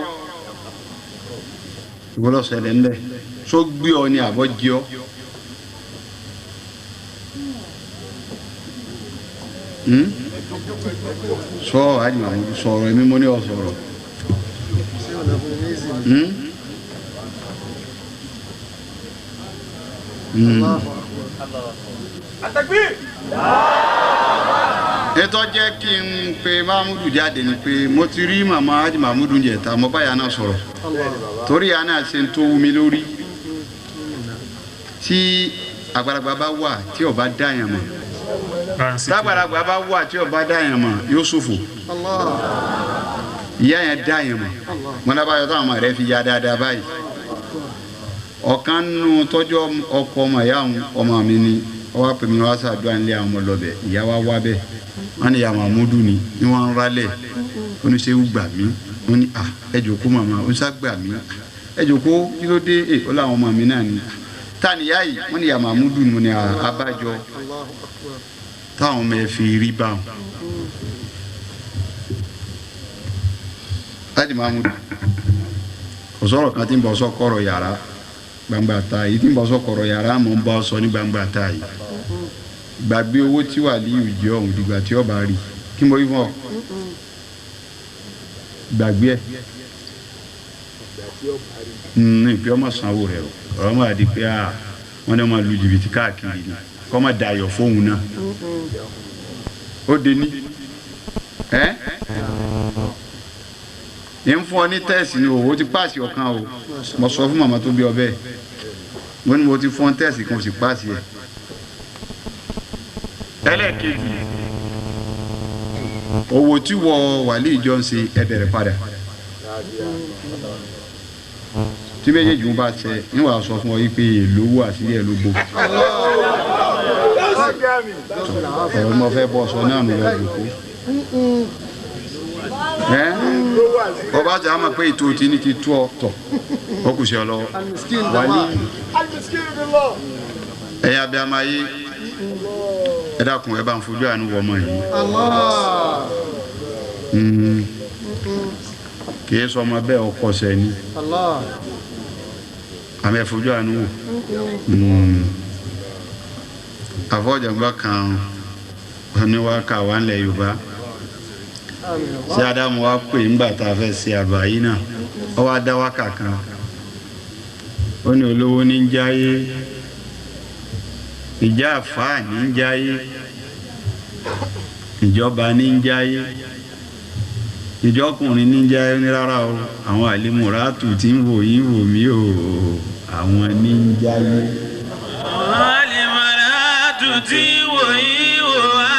ìwọlọ́ ṣẹlẹ̀ ńlẹ̀ tó gbé ọ ni àbọ̀jì ọ. Sọ Haji Mahmudu sọ̀rọ̀ èmi mo ní ọ sọ̀rọ̀. Ètò jẹ́ kí n pe Mahmudu jáde ni pé mo ti rí màmá Haji Mahmudu jẹ̀ta mo bá ya náà sọ̀rọ̀ torí ya náà ṣe ń tó wú mi lórí tí àgbàlagbà bá wà tí ó bá dáyàn mọ̀ tágbàlagbà bá wà tí ó bá dáyàn mọ̀ yóò ṣòfò ìyá yẹn dáyàn mọ̀ mọ́lábàyọ̀ táwọn ọmọ rẹ̀ fi ya dáadáa báyìí ọ̀kan nù tọ́jú ọkọ ọmọ ìyá ọmọ mi ni ọwọ́ àpè mi wá sàdúrà nílé àwọn ọmọ lọ́bẹ̀ ìyá wa wá bẹ́ẹ̀ wọ́n ní ìyá Mahmudu ni ní wọ́n ń rálẹ̀ oníṣẹ́ gbà mí wọ́n ní à ẹ jókòó màmá oníṣẹ́ gbà mí ẹ jókòó kí ló dé ẹ ó láwọn ọmọ mi náà ni ta ni ìyá yìí wọ́n ní ìyá Mahmudu ni mo ní abájọ táwọn ọmọ ẹ fi rí bá wọn. Haji Mahmudu kò sọ̀rọ̀ kan tí ń bọ̀ sọ kọ̀rọ̀ yàrá gbangba ta yìí tí ń bọ̀ sọ kọ̀rọ̀ yàrá mọ̀ ń bọ̀ sọ ní gbangba ta yìí gbàgbé owó tí wà ní ìjọ ọ̀hún dìgbà tí ọba rí kí mo rí fún ọ gbàgbé ẹ ní ìpè ọmọ sanwó rẹ o ọ̀rọ̀ máa di pé wọ́n ní wọ́n máa lu jìbìtì káàkiri ni kọ́ máa dayọ̀ fóun náà ó de ní ẹ́ ń fún ọ ní tẹ́ẹ̀sì ni o ti páàsì ọ̀kan o mo sọ fún màmá tó bí ọ bẹ́ẹ̀ mo ní mo ti fún ọ tẹ́ẹ̀sì kan o sì páàsì ẹ̀. Ẹlẹ́ẹ̀kejì owó tí wọ wàlí ìjọ ń ṣe ẹ bẹ̀rẹ̀ padà tí méjèèjì ń bá ṣe ń wàá sọ fún ọ yìí pé èlò owó àṣírí ẹ ló gbó ọ̀rọ̀ mo fẹ́ bọ́ sọ náà nù lọ jòkó ọba tí a mọ̀ pé ètò tí ní ti tú ọ tọ̀ ó kù sí ọ lọ́wọ́ wàlí ẹ̀yin abiyamọ ayé ẹ dákun ẹ bá ń fojú àánú wọ ọmọ yìí kì í sọ ọmọ bẹ́ẹ̀ ọkọ sẹ́ni àmì ẹ fojú àánú wò àfọ̀jàgbá kan oníwàkà wà ń lẹ̀ Yorùbá ṣé Ádámù wa pè ńgbà tá a fẹ́ ṣe àbá yìí náà ó wá dá wákà kan ó ní olówó ní ń jáyé ìjà àfáà ní ń jáyé ìjọba ní ń jáyé ìjọkùnrin ní ń jáyé ní rárá o àwọn àlèmùràtù tí ń wò yín wò mí o àwọn ní ń jáyé. Àlèmùràtù tí ń wò yín wò wá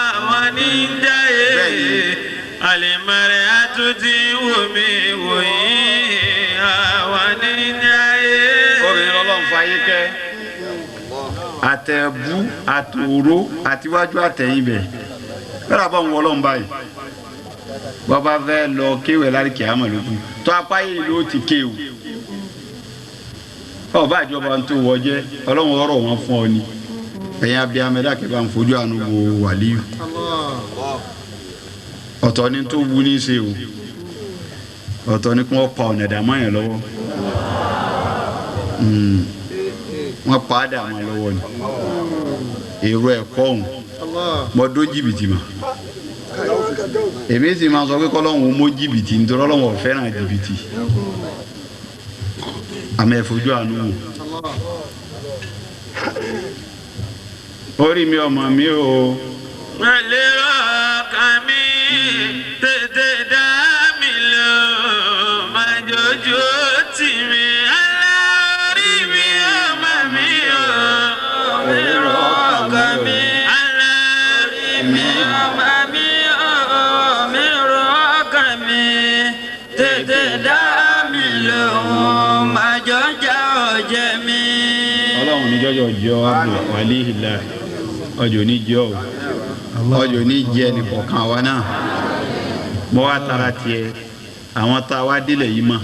àwọn ní ń jáyé. Àlèmùràtù tí ń wò mí wò yín àwọn ní ń jáyé. Obìnrin lọ́lọ́run fayé kẹ́ àtẹ̀bú àtòró àtiwájú àtẹ̀yìn bẹ̀ bẹ́ẹ̀ bá ń wọlọ́n báyìí bọ́ba fẹ́ lọ kéwẹ̀ lárí kìámà lókun tó apá yìí ló ti kéwù ọba àjọba tó wọ jẹ́ ọlọ́run ọ̀rọ̀ wọn fún ọ ni ẹ̀yin abiyamọ ẹ̀dá kẹ́ bá ń fojú àánú wo wàlíù ọ̀tọ̀ ni tó wú ní í ṣe o ọ̀tọ̀ ni kí wọ́n pa ọ̀nà ẹ̀dá mọ́ yẹn lọ́wọ́ wọ́n pa á dà mọ́ lọ́wọ́ ni èrò ẹ̀kọ́ ọ̀hún mo dó jìbìtì mọ́ èmi sì máa sọ pé kọ́lọ́hún mọ́ jìbìtì nítorí Ọlọ́hun ò fẹ́ràn jìbìtì àmì ẹ̀fojú àánú wò orí mi ọmọ mi o. Pẹ̀lú ọkàn mi tètè dá mi lò máa jọjú tì mí. Alárí mi ọmọ mi o. Pẹ̀lú ọkàn mi. Alárí mi ọmọ mi o. Mi rọ ọkàn mi tètè dá mi lò máa jọjá ọjẹ mi. Ọlọ́run ní jọjọ jọ abdul wàlíhìlá ọjọ́ ní jọ o ọjọ́ ní jẹ nìkọ̀ọ̀kan wa náà mo wá tara tiẹ̀ àwọn tá a wá délẹ̀ yìí mọ̀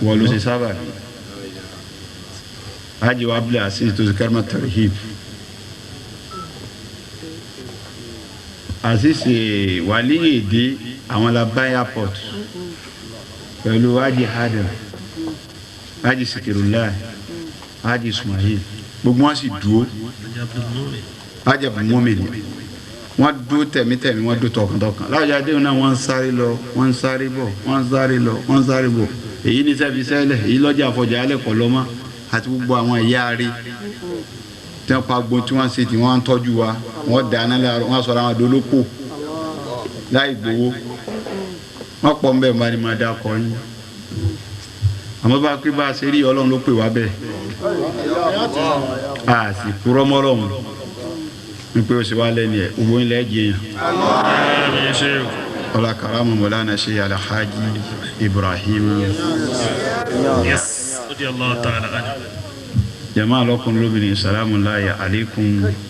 wọ́n ló ṣe sábà bí hajj wa abdul aziz tó ṣe kẹrìmà tarhib aziz wàlíhìdé àwọn la bá airport pẹ̀lú hajj hadar hajj sikirullah hajj ismail gbogbo wọn sì dúró hajj abdulmumin wọn dúró tẹ̀mítẹ̀mí wọn dúró tọkàntọkàn láwùjọ adéhùn náà wọn ń sáré lọ wọn ń sáré bọ̀ wọn ń sáré lọ wọn ń sáré bọ̀ èyí ní sẹ́fi sẹ́lẹ̀ èyí lọ́jà àfọ̀jà alẹ́ kọ̀ lọ́mọ àti gbogbo àwọn ìyá rí Tí wọ́n pa gbọ́n tí wọ́n ṣe tí wọ́n ń tọ́jú wa, wọ́n dáná láàárọ̀, wọ́n sọ̀rọ̀ àwọn adolóko láì gbowó. Wọ́n pọ̀ ń bẹ̀ bá ní máa dá ọkọ yín. Àmọ́ bá pé bá a ṣe rí Ọlọ́run ló pè wá bẹ́ẹ̀. A sì kúrọ́ mọ́ Ọlọ́run ní pé o sì wá lẹ́nu ẹ̀, owó ńlẹ̀ jẹ́ yẹn. Ọlá karamu Mọ̀lánà ṣe Alhaji Ibrahim. Yes. Radiyallahu ta'ala anhu. Jama lọkùnrin lóbìnrin, salamu alayhi alaikum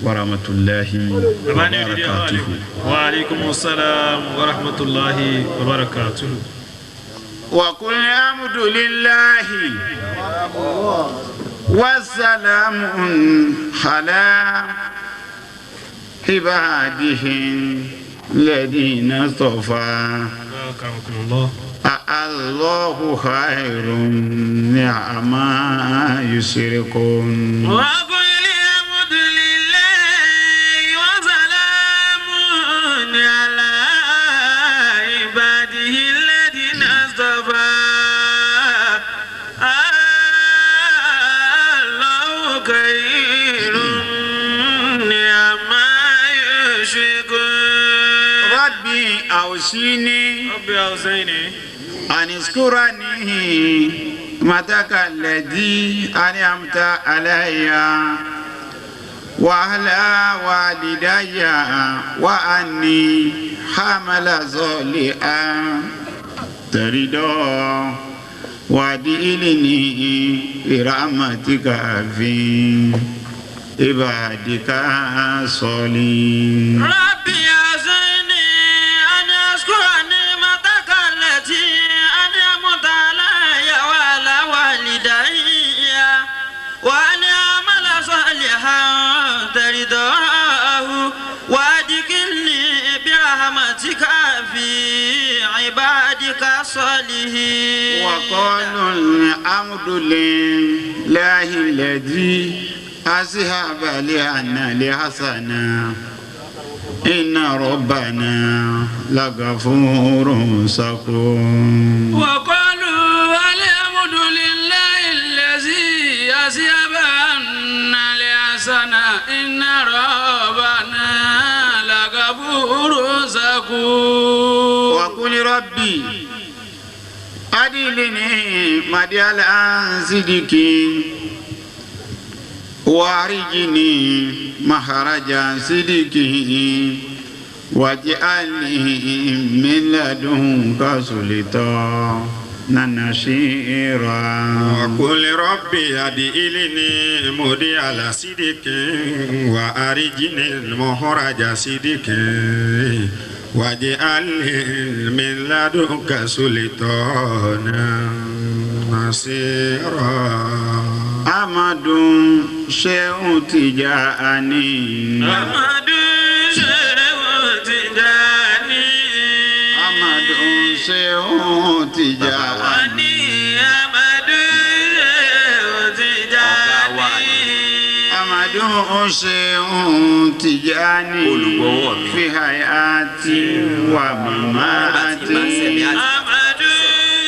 wa rahmatulahi wa barakatuhu. Wa alaikum salam wa rahmatulahi wa barakatuhu. Wa qul alhamdulillahi wa salamun ala ibadihi alladhina istafa. Allahu khairun ni'ama yushrikun. Wa qul alhamdulillahi wa salamun ala ibadihi alladhina istafa. Allahu khairun ni'ama yushrikun. Rabbi awsini. Rabbi awsini. Aniskurani mataka alladhi an'amta alayya wa ala walidayya wa anni hamala zali'an tarida wa adilni bi rahmatika fi ibadika salihin. Rabbi awsini an askurani mataka allati وأن أعمل صالحا ترضاه وأدخلني برحمتك في عبادك الصالحين. وقالوا الحمد لله الذي أذهب لنا الحسنة إن ربنا لغفور شكور. وقالوا الحمد لله الذي أذهب عنا الحسنة إن ربنا لغفور شكور. وقل ربي أدلني مديال صدق وارجني مخرج صدق واجعلني من لدنك سلطانا نصيرا. وقل ربي أدخلني مدخل صدق وأرجني مخرج صدق واجعلني من لدنك سلطانا نصيرا. Amadu Shehu Tijani. Amadu Shehu Tijani. Amadu Shehu Tijani. Amadu Shehu Tijani. Amadu Shehu Tijani. Olùgbọ́wọ́ mi. Fi hayati wa mamati. Amadu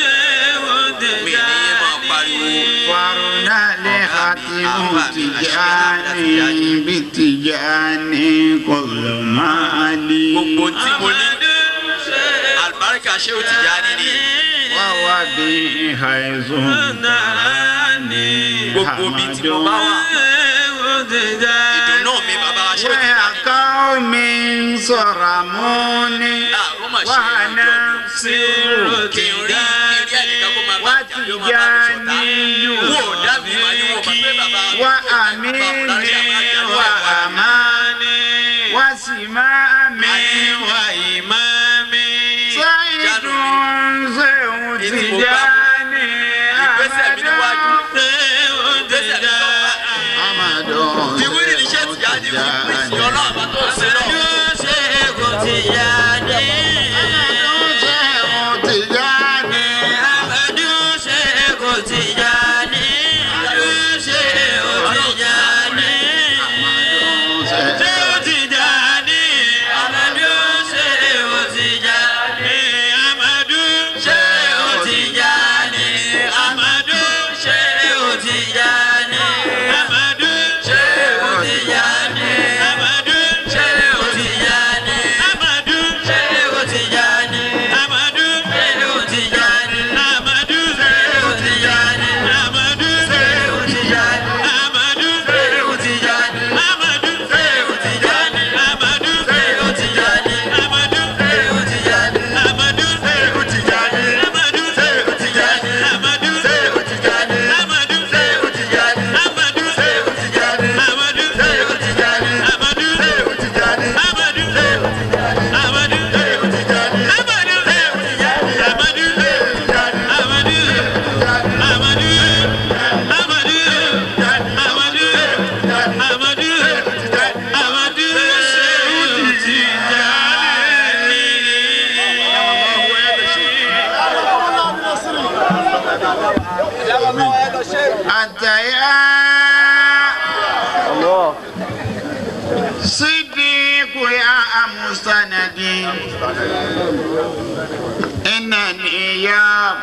Shehu Tijani. Waruna le khatimu Tijani bi Tijani kullu mali. Gbogbo tí mo ní alibarika Shehu Tijani ni. Wa wa bi haizun Gbogbo bí tí mo bá wà. Ìdùnnú mi bàbá wa Shehu Tijani. Wa qaumin saramuni. Wa nasiru Kí n rí ẹnìkan kó máa bá mi jà yóò máa bá mi ṣọ̀tá. Wò ó dá mi mà ní wọn mọ̀ pé bàbá wa amini wa amani wa simami wa imami. Saidun Shehu Tijani. Ìgbésẹ̀ mi níwájú. Ìgbésẹ̀ mi lọ́wọ́. Amadu Ìwúrí ni Shehu Tijani fi pèsè Ọlọ́run bá tó ṣe náà. Amadu Shehu Tijani. Amadu Shehu Tijani. Amadu Shehu Tijani. Amadu Shehu Tijani. Shehu Tijani. Amadu Shehu Tijani. Amadu Shehu Tijani. Tijani. Amadu Sehu Tijani. Amadu Sehu Tijani. Amadu Sehu Tijani. Amadu Sehu Tijani. Amadu Sehu Tijani. Amadu Sehu Tijani. Amadu Sehu Tijani. Amadu Sehu Tijani. Amadu Sehu Tijani. Amadu Sehu Tijani. Amadu Sehu Tijani. Amadu Sehu Tijani. Amadu Sehu Tijani. Amadu Sehu Tijani. Amadu Sehu Tijani. Amadu Amadu Amadu Amadu Amadu Amadu Sehu Tijani. أنت يا صديق يا مستندي إنني يا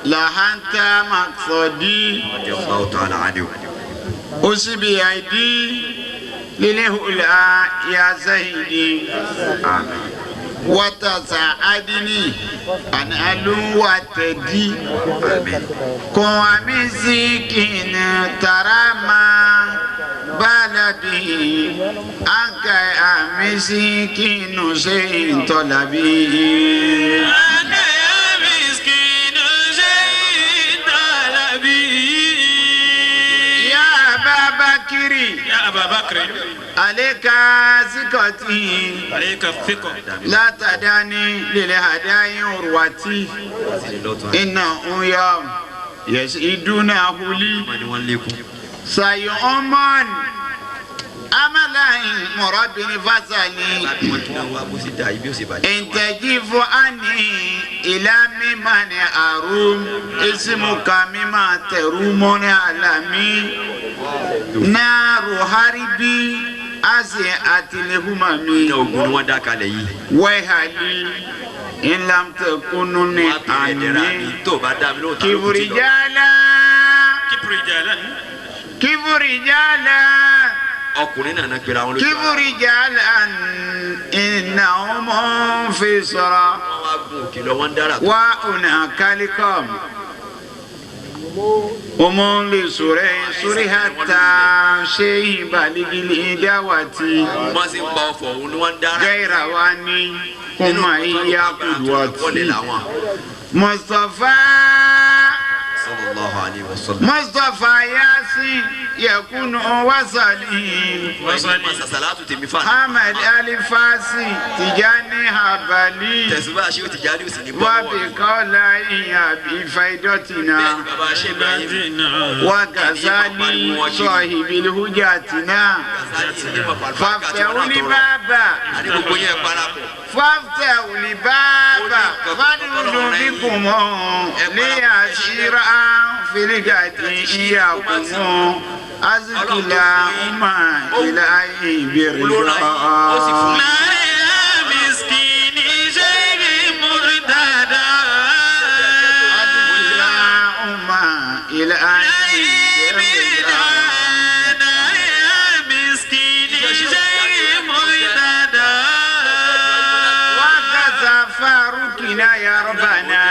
لهنت مقصدي Allahu ta'ala anhu. أسبي أيدي للهلا يا زهدي وتساعدني أن ألو وتدي Àmín. كوامي سكين ترى ما بلدي أنك أمسكين سين طلبي أنا يا مسكين زين طلبي. يا أبا بكر يا أبا بكر عليك ثقتي عليك الثقة لا تداني للهداي عروتي إنه يوم يسعدونه لي Wọ́n ní wọ́n lékún. سيؤمن أملا مربي فصلي Bàbá wọn kí náà wá bó ṣe dá ibi ó ṣe bàjẹ́. إن تجيف عني إلى ممن أروم اسمك مما ترومون عالمي نار حربي أزيئة الهمم Iná ogun ni wọ́n dá kalẹ̀ yìí. ويهلي إن لم تكونني Wọ́n á bèrè ẹ̀dẹ̀rà mi عني tó o bá dá mi lóhùn tá ló kù tí lọ. كبرجالا كبر رجالا كبرجالا Ọkùnrin náà náà pera wọn lójú ara. كبرجالا إنهم في صراع Wọ́n wá gun òkè lọ, wọ́n ń dára tó. وأناكلكم ومن لسوري سوري حتى شيء بالغ الإداوة Wọ́n sì ń pa ọ̀fọ̀ òun ni wọ́n ń dára. غير واني كما هي Wọ́n lè قدوتي làwọn. مصطفى Sallallahu alaihi wasallam. مصطفى ياسين يكون وصلي Wọ́n máa sàṣàlátù tèmi fà. حمد الفاسي تجاني هبلي Tẹ̀síwá ṣé o ti jáde ó sì ní bọ́wọ́. وبقول بفيدتنا Bẹ́ẹ̀ni bàbá ṣe Ibrahim. وغزالي صاحب الهجاتنا فافتحوا الباب Àní gbogbo yẹn parapọ̀. فافتحوا الباب فادخلوا بكم ليسير في الغد إياكم أزكلا أما إلهي برضا يا مسكين زين مرتدى. أزكلا أما إلهي برضا يا مسكين زين مرتدى. وكذا فاروقنا يا ربنا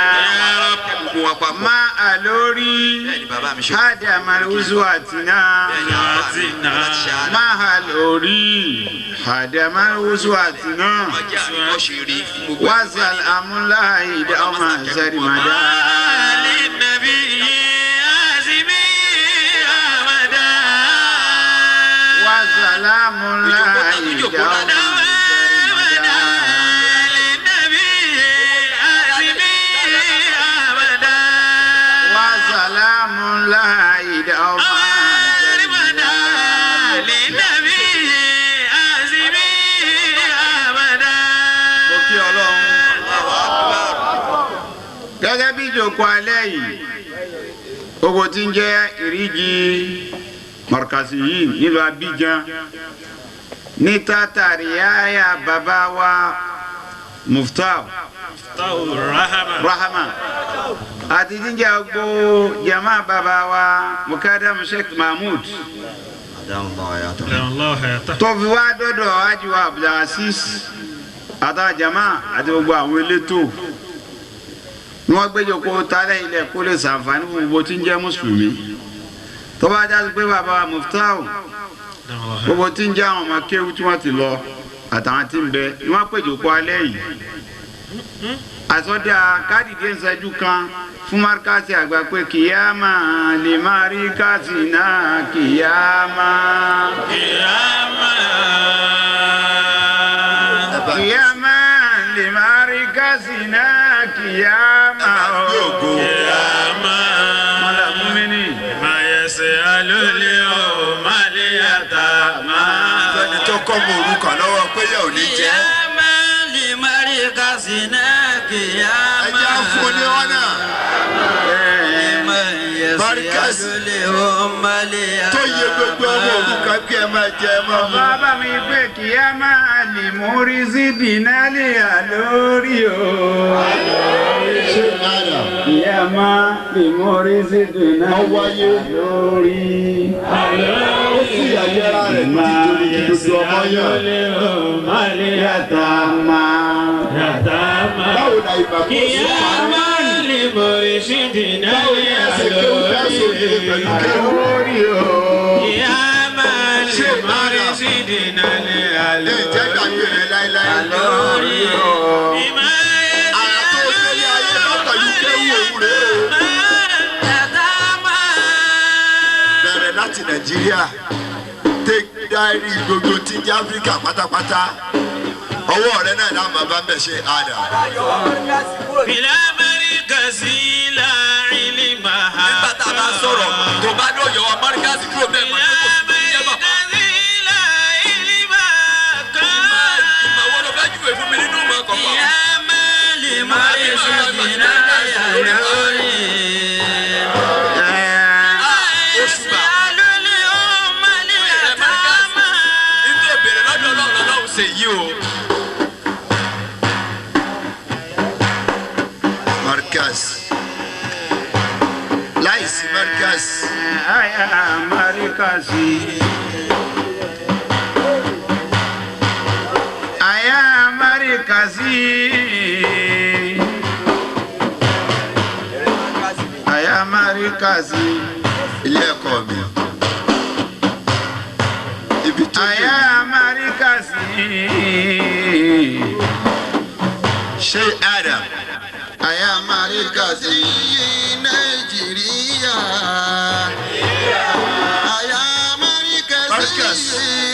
Gbogbo wọn papọ̀. ما ألوري Bẹ́ẹ̀ni bàbá mi ṣe. هدم الوزواتنا Bẹ́ẹ̀ni àbá mi láti ṣe àná. ما ألوري هدم الوزواتنا Wọ́n jẹ́ àríkọ́ṣe rí fún gbogbo ẹ̀. وسلام الله دوما سرمدا للنبي عازمي أبدا. وسلام الله دوما سرمدا للنبي عازمي أبدا. وسلام الله دوما أبدا سرمدا للنبي عازمي أبدا. Mo kí Ọlọ́run. Gẹ́gẹ́ bí ìjókòó alẹ́ yìí, gbogbo tí ń jẹ́ ìríjì mọ̀rkàsí yìí nílùú Abidjan ní tátàrí àyà bàbá wa Muftau Rahama àti jíjẹ́ gbogbo jama bàbá wa Mukadam Sheikh Mahmood tó fi wá dọ́dọ̀ ajiwa Abdulaziz àtàwọn jama àti gbogbo àwọn elétò ni wọ́n gbẹ́jọ́ kó tálẹ̀ ilẹ̀ kó lè ṣàǹfààní fún gbogbo tí ń jẹ́ mùsùlùmí. Tó bá já sí pé bàbá wa Muftau gbogbo tí ń jẹ́ àwọn ọmọ kéwú tí wọ́n ti lọ àtàwọn tí ń bẹ ni wọ́n pèjò kó alẹ́ yìí. Àsọdá kádìdé ń ṣẹ́jú kan fún márkàsì àgbà pé kìyàmá lè má rí kásì náà kìyàmá. Kìyàmá. Kìyàmá lè má rí kásì náà kìyàmá. Kìyàmá. Mọ̀lá mú mi ní. Mayẹsẹ̀ alólè o, Màlíyàtà máa. Fẹ́ni tó kọ́ mọ orúkọ lọ́wọ́ pé yẹ ò ní jẹ́. Kìyàmá lè má rí kásì náà kìyàmá. Ẹ jẹ́ fún ní ọ̀nà. Markaz tó yẹ gbogbo ọmọ òrukàn kí ẹ máa jẹ ẹ máa mú. Bàbá mi pé kìyàmá lè mú rí sídìí náà lè àlórí o. Ṣé Adam? Kìyàmá lè mú rí sídìí náà lè àlórí. Ó sì yàgbẹ́ra rẹ̀ nítorí gbogbo ọmọ yàn. Báwo la ìgbà kó sí Kìyàmá lè mú rí sídìí náà Báwo lè ni ẹsẹ̀ kéwú fẹ́ sóríire pẹ̀lú kéwú? Àlórí o. Kìyàmá lè mú rí sídìí náà lè Lè jẹ́ àlórí. gbàgbé rẹ̀ láéláé. Àlórí o. Àrà tó délé ayé bá pẹ̀lú kéwú òun rèé o. Bẹ̀rẹ̀ láti Nàìjíríà take diary gbogbo tí ń jẹ́ Áfíríkà pátápátá. Ọwọ́ rẹ náà láwọn bàbá ń bẹ̀ ṣe Adam. Bìlá Amẹ́ríkà sí láìlì máa. Nígbà tá a bá sọ̀rọ̀ tó bá ní òyò Amẹ́ríkà sí kúrò bẹ́ẹ̀ mọ̀ tó kò sí tó ń jẹ́ bàbá. Amẹ́ríkà sí láìlì máa kọ́. Ìmọ̀ wo ló fẹ́ júwèé fún mi nínú ìmọ̀ kọ̀ọ̀kan? Kìyàmá lè má rí sídìí náà lè àlórí. Oṣùbà. Nítorí òbèrè lọ́dọ̀ Ọlọ́run lọ́lọ́run ṣe yìí o. Markaz. Láìsí Markaz. Àyà Markaz. Àyà Markaz. Àyà Markaz. Ilé ẹ̀kọ́ mi. Ibi tó dé. Àyà Markaz. Ṣé Adam? Àyà Markaz Nàìjíríà. Àyà Markaz Markaz.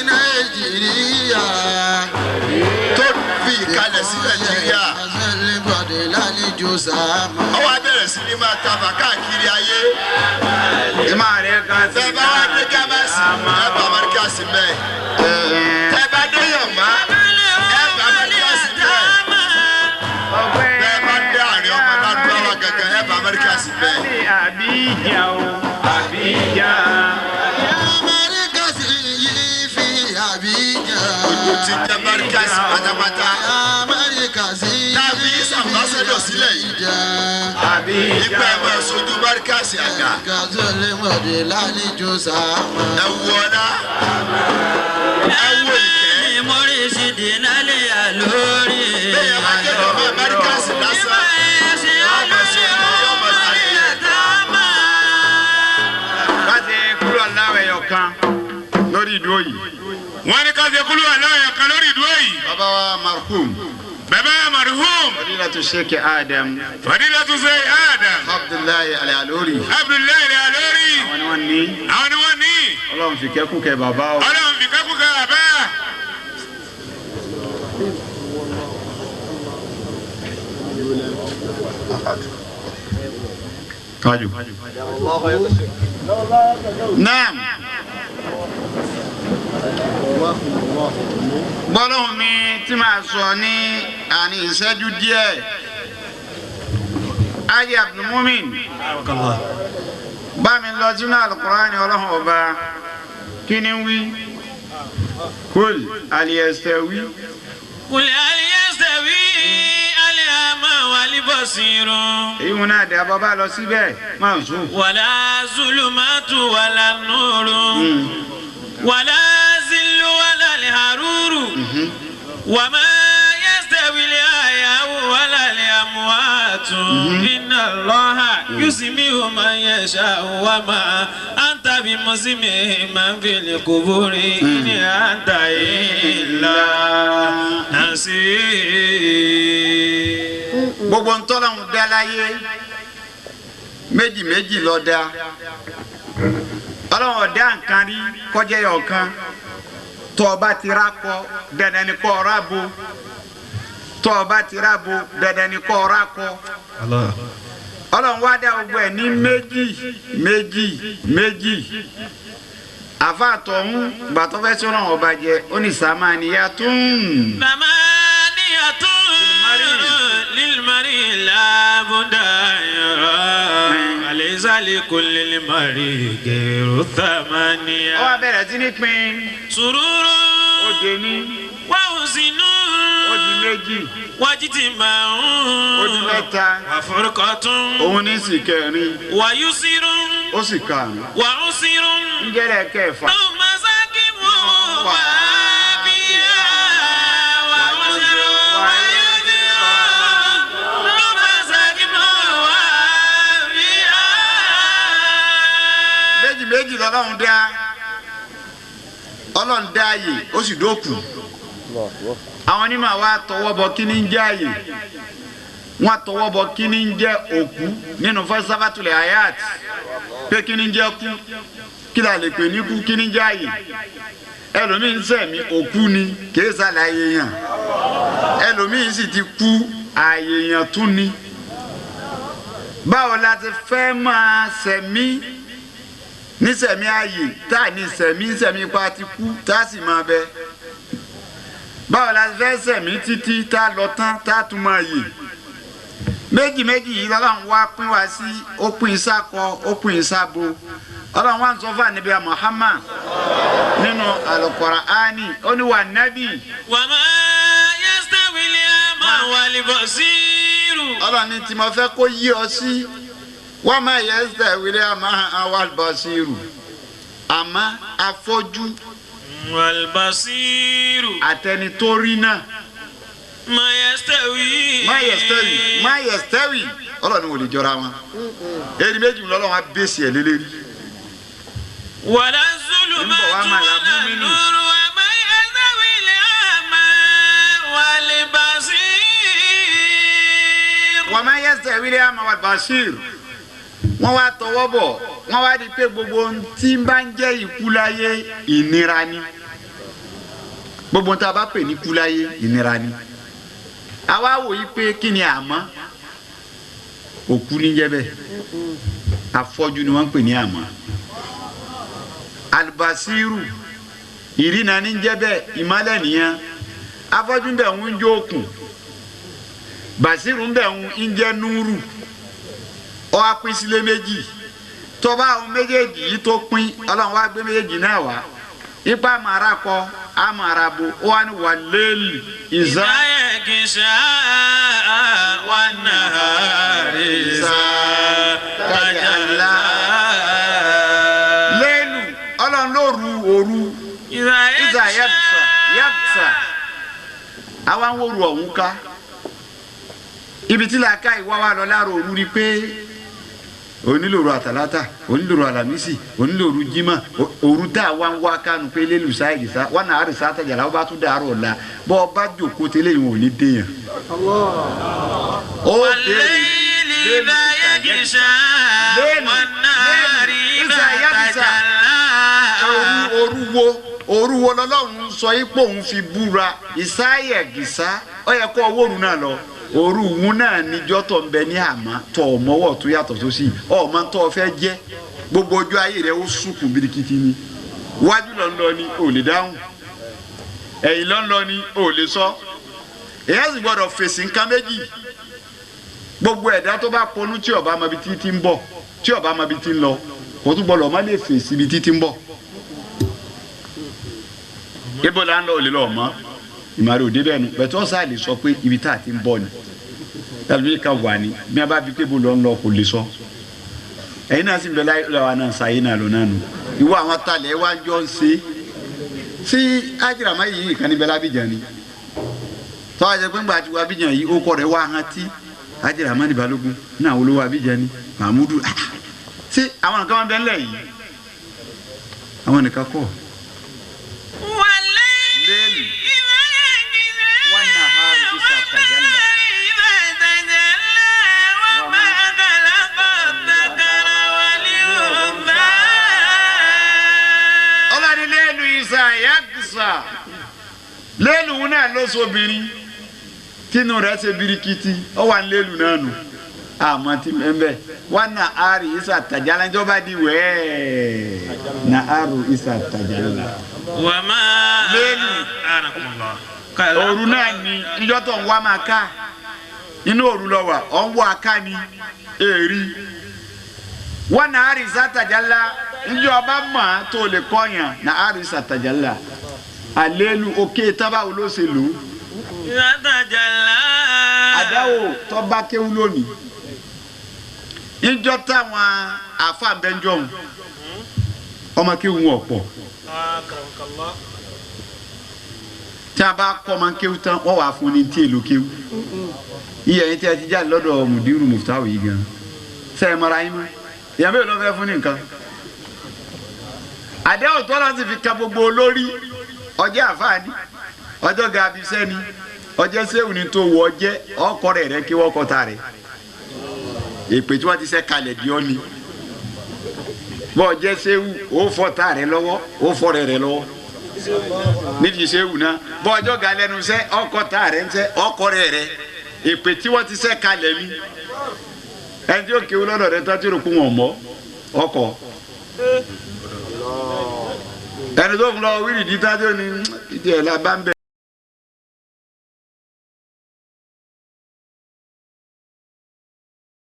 Nàìjíríà. Tó fi ìkalẹ̀ sí Nàìjíríà. Àṣẹlẹ̀bọ̀dé lálejò sáàmà. Ó wá bẹ̀rẹ̀ sí ní máa tafà káàkiri ayé. Markaz. Tẹ́ bá wá dé Gámásì, ẹ bá Markaz mẹ́. Tẹ́ bá dé Yọ̀má, ẹ bá Markaz mẹ́. Bẹ́ẹ̀ bá dé àárín ọmọ Lárúbáwá gangan, ẹ bá Markaz mẹ́. Àbíjà o, Àbíjà. Àyà Markaz yìí fi Àbíjà. Gbogbo ti jẹ́ Markaz pátápátá. Àyà Markaz yìí Tàbí sàmbásẹ́dọ̀ sílẹ̀ yìí. Àbíjà. Ipa ẹ̀ máa sojú Markaz àgbà. Kàzọ́lẹ̀mọ̀dé lálejò sáàmà. Ẹ wo ọlá. Ẹ wo ìkẹ́. Bẹ́ẹ̀ bá jẹ́ ọmọ Markaz lásán. Yóò máa ṣe yóò máa ṣàyẹ̀yẹ. Láti kúrò láwẹ̀ ẹyọ kan lórí ìdúró yìí. Wọ́n ní ká ṣe kúlú àlọ́ kan lórí ìdúró yìí. Bàbá wa marhum. Bàbá marhum. Fadilatu Sheikh Adam. Fadilatu Sheikh Adam. Abdullahi Al-Alori. Abdullahi Al-Alori. Àwọn ni wọ́n ní. Àwọn ni wọ́n ní. Ọlọ́run fi kẹ́kù kẹ́ bàbá o. Ọlọ́run fi kẹ́kù kẹ́ bàbá. Kájú. Naam. Gbọ́dọ̀ mi tí màá sọ ní àní ìṣẹ́jú díẹ̀. Ayé Abdulmumin. Bá mi lọ sínú Al-Qur'ani Ọlọ́run ọba. Kí ni wí? Kul aliyastawi. Kul aliyastawi al-a'ma wal-basiru. Èyí wọn náà dẹ̀ bọ́ bá lọ síbẹ̀ máa ń sùn. Wala zulumatu wala nuru. Wala zillu wala al-haruru. Wa ma yastawi al-ahya'u wala al-amwatu. إن الله يسمع من يشاء وما أنت بمسمع من في القبور إن أنت إلا نذير. Gbogbo ntọ́lọ́hún dá láyé méjì méjì ló dá. Ọlọ́run ọ̀dá nǹkan rí kọjá yọ̀ kan. Tó o bá ti rà kọ dandan ni kó o rà bo. Tó o bá ti rà bo dandan ni kó o rà kọ. Ọlọ́run wá dá gbogbo ẹ̀ ní méjì méjì méjì. Àfa àtọ̀hún gbàtọ́ fẹ́ sọ̀rọ̀ ọba jẹ ó ní sàmánìyà tún. Sàmánìyà tún lílmárì làbúdà yọrọ àlẹ́sàlẹ̀ kò lílmárì gẹ̀rù sàmánìyà. Ó wá bẹ̀rẹ̀ sí ní pín. Sùúrù. Ó dé ní. Wàhùn sínú. Ó di méjì. Wájú ti máa ń. Ó di mẹ́ta. Wàfọ̀rọ̀kọ̀tún. Òun ní sì kẹrin. Wàyúsírún. Ó sì karùn-ún. Wàhùnsírún. Ń jẹ́rẹ̀ kẹfà. Tó masákìmù wà bíyà wàhùnsírún wàyúsírún. Tó masákìmù wà bíyà. Méjì méjì lọ́lọ́run dá. Ọlọ́run dá ààyè ó sì dókù. Àwọn onímọ̀ wa tọwọ́ bọ kí ni ń jẹ́ ààyè, wọ́n tọwọ́ bọ kí ni ń jẹ́ òkú nínú falsafatul hayat, pé kí ni ń jẹ́ kú, kí la lè pè ní kú, kí ni ń jẹ́ ààyè. Ẹlòmíín sẹ̀mí òkú ni kì í ṣàlàyé yàn, ẹlòmíín sì ti kú ààyè yàn tún ni. Báwo la ti fẹ́ máa sẹ̀mí ní sẹ̀mí ààyè tá a ní sẹ̀mí sẹ̀mí pa ti kú tá a sì máa bẹ? Báwo la fẹ́ sẹ̀mí títí tá a lọ tán tá a tún máa yè? Méjì méjì yìí lọ́lọ́run wá pín wá sí, ó pín sákọ ó pín sábo. Ọlọ́run wá ń sọ fún ànábì Muhammad nínú Al-Qur'ani, ó ní wà nábì. Wa ma yastawil a'ma wal basiru. Ọlọ́run ní tí mo fẹ́ kó yí ọ sí, wa ma yastawil a'ma wal basiru. Àmọ́ afọ́jú Walbasiru. Àtẹni tó rí náà. Ma yastawi. Ma yastawi. Ma yastawi. Ọlọ́run ò lè jọra wọn. Eri méjì lọ́lọ́run á bèsì ẹ̀ lélẹ́rí. Wala zulumatu wala nuru wa ma yastawi al-a'ma wal basir. Wa ma yastawi al-a'ma wal basir. Wọ́n wá tọwọ́ bọ̀, wọ́n wá di pé gbogbo ohun tí ń bá ń jẹ́ ikú láyé ìnira ni. Gbogbo ohun tí a bá pè ní ikú láyé ìnira ni. Àwa wò yí pé kí ni àmọ́? Òkú ní jẹ́ bẹ́ẹ̀. Afọ́jú ni wọ́n ń pè ní àmọ́. Alibasiru ìrìnà ní jẹ́ bẹ́ẹ̀, ìmọ́lẹ̀ nìyẹn. Afọ́jú ń bẹ̀ ń jó òkun. Basiru ń bẹ̀ ń jẹ́ núrù. Ó wá pín sílé méjì. Tọba àwọn méjèèjì yìí tó pín, Ọlọ́run wá gbé méjèèjì náà wá. Ipa màrà kọ, àmàrà bo, ó wá ní wà lẹ́ẹ̀lì ìzá. Ìzá wà nàárì ìzá tajàlá. Lẹ́ẹ̀lù Ọlọ́run ló ru òru. Ìzá yàtsa yàtsa. Àwa ń wòru ọ̀hún ká. Ibi tí làákà ìwá wa lọ láàrọ̀ òru ni pé onílòrò àtàlátà, onílòrò àlàmísì, onílòrò jímà, òru tá a wá ń wá kánú pé lélùsá ìdìsá wọn náà àrìsá àtàjàlá ó bá tún dàárọ̀ ọ̀la bọ́ ọ bá jòkó tẹ́lẹ̀ ìwọ̀n ò ní déyàn. Ó béèrè òru wo lọ́lọ́run sọ ipò òun fi búra ìsáyẹ̀ gìsá ó yẹ kó owó òru náà lọ. Òru òun náà níjọ́ tó ń bẹ ní àmọ́ tó ọmọwọ́ tó yàtọ̀ tó sì ọmọ tó o fẹ́ jẹ́ gbogbo ọjọ́ ayé rẹ̀ ó sùnkùn birikiti ni. Wájú lọ ń lọ ni ò lè dáhùn, ẹ̀yìn lọ ń lọ ni ò lè sọ. Èyàn sì gbọ́dọ̀ fèsì nǹkan méjì. Gbogbo ẹ̀dá tó bá ponú tí ó bá mọ ibi tí ti ń bọ̀, tí ó bá mọ ibi tí ń lọ, kò tún gbọ́dọ̀ má lè fèsì ibi tí ti ń bọ̀. Ibo la ń lọ òlè lọ mọ́ ìmàrè òde bẹ́ẹ̀ nu bẹ̀tẹ̀ ọ̀sà lè sọ pé ibi tá a ti ń bọ̀ ni tàbí ká wà ní bí a bá fi pé ibo lọ ń lọ kò lè sọ. Ẹ̀yin náà sì ń bẹ láyé lọ́wọ́ náà ṣàyé náà lọ náà nù. Ìwọ àwọn talẹ̀ wá jọ ń ṣe sí ájìràmá yìí ìkànnì bẹ́ẹ̀ lábìjà ni. Tọ́wọ́ jẹ́ pé ńgbà tí wàá bìjà yìí ó kọ́ rẹ̀ wá hàn tí. Haji Ramani Balógun náà olówó Abidjan ni Mahmudu. Ṣé àwọn nǹkan wọn bẹ ńlẹ̀ yìí? Àwọn nìkan kọ́. Lẹ́nu wọn nà ha isa tajalla. Ọlọ́ni lẹ́nu isa yakisa. Lẹ́nu náà ló sobìnrin tínú rẹ̀ ṣe birikiti ọ wà lẹ́nu náà nù. Àmọ́ tí mẹ́ bẹ́ẹ̀ wọn na ari isa tajala njọba di wẹ́ẹ́ na aru isa tajala. Wàmà lẹ́nu òru náà ni njọ́ tó ń wá máa ká inú òru lọ wà ọ̀ ń wá ká ni èrí wọn na ari isa tajala njọ́ ọba mọ̀ tó lè kọ́yàn na ari isa tajala alelu òkè tábàwò ló ṣe lò. Tajala. Àdáwò tó bá kéwú lónìí njọ́ táwọn àfàǹbẹ́njọ́ ọmọ kéwú wọn pọ̀ tí a bá kọ́ ọmọ kéwú tán wọ́n wàá fún ní tí èlò kéwú iye ẹ̀yin tí a ti jáde lọ́dọ̀ mùdírù mùfútàwù yìí gan sẹ́yìn mọ́ra yín mọ́ ìyá mélòó ló fẹ́ fún ní nǹkan. Àdéhùn tó láti fi ka gbogbo olórí ọjọ́ àfáàní ọjọ́ gàbísẹ́ ni ọjọ́ sẹ́wù ni tó wọ ọjẹ́ ọkọ rẹ̀ rẹ̀ kí wọ́n kọ́ ta rẹ̀ èpè tí wọ́n ti sẹ́ kalẹ̀ di ọ́ ni bọ́ ọjẹ́ sẹ́wù ó fọ́ ta rẹ̀ lọ́wọ́ ó fọ́ rẹ̀ rẹ̀ lọ́wọ́ nídìí sẹ́wù náà bọ́ ọjọ́ ga lẹ́nu sẹ́ ọkọ ta rẹ̀ ń sẹ́ ọkọ rẹ̀ rẹ̀ èpè tí wọ́n ti sẹ́ kalẹ̀ ni ẹni tí ó kéwú lọ́dọ̀ rẹ̀ tó ti rò kún wọn mọ́ ọkọ ẹni tó fún lọ wíìlì dídá tó ní ìdí ẹ̀ la bá ń bẹ̀.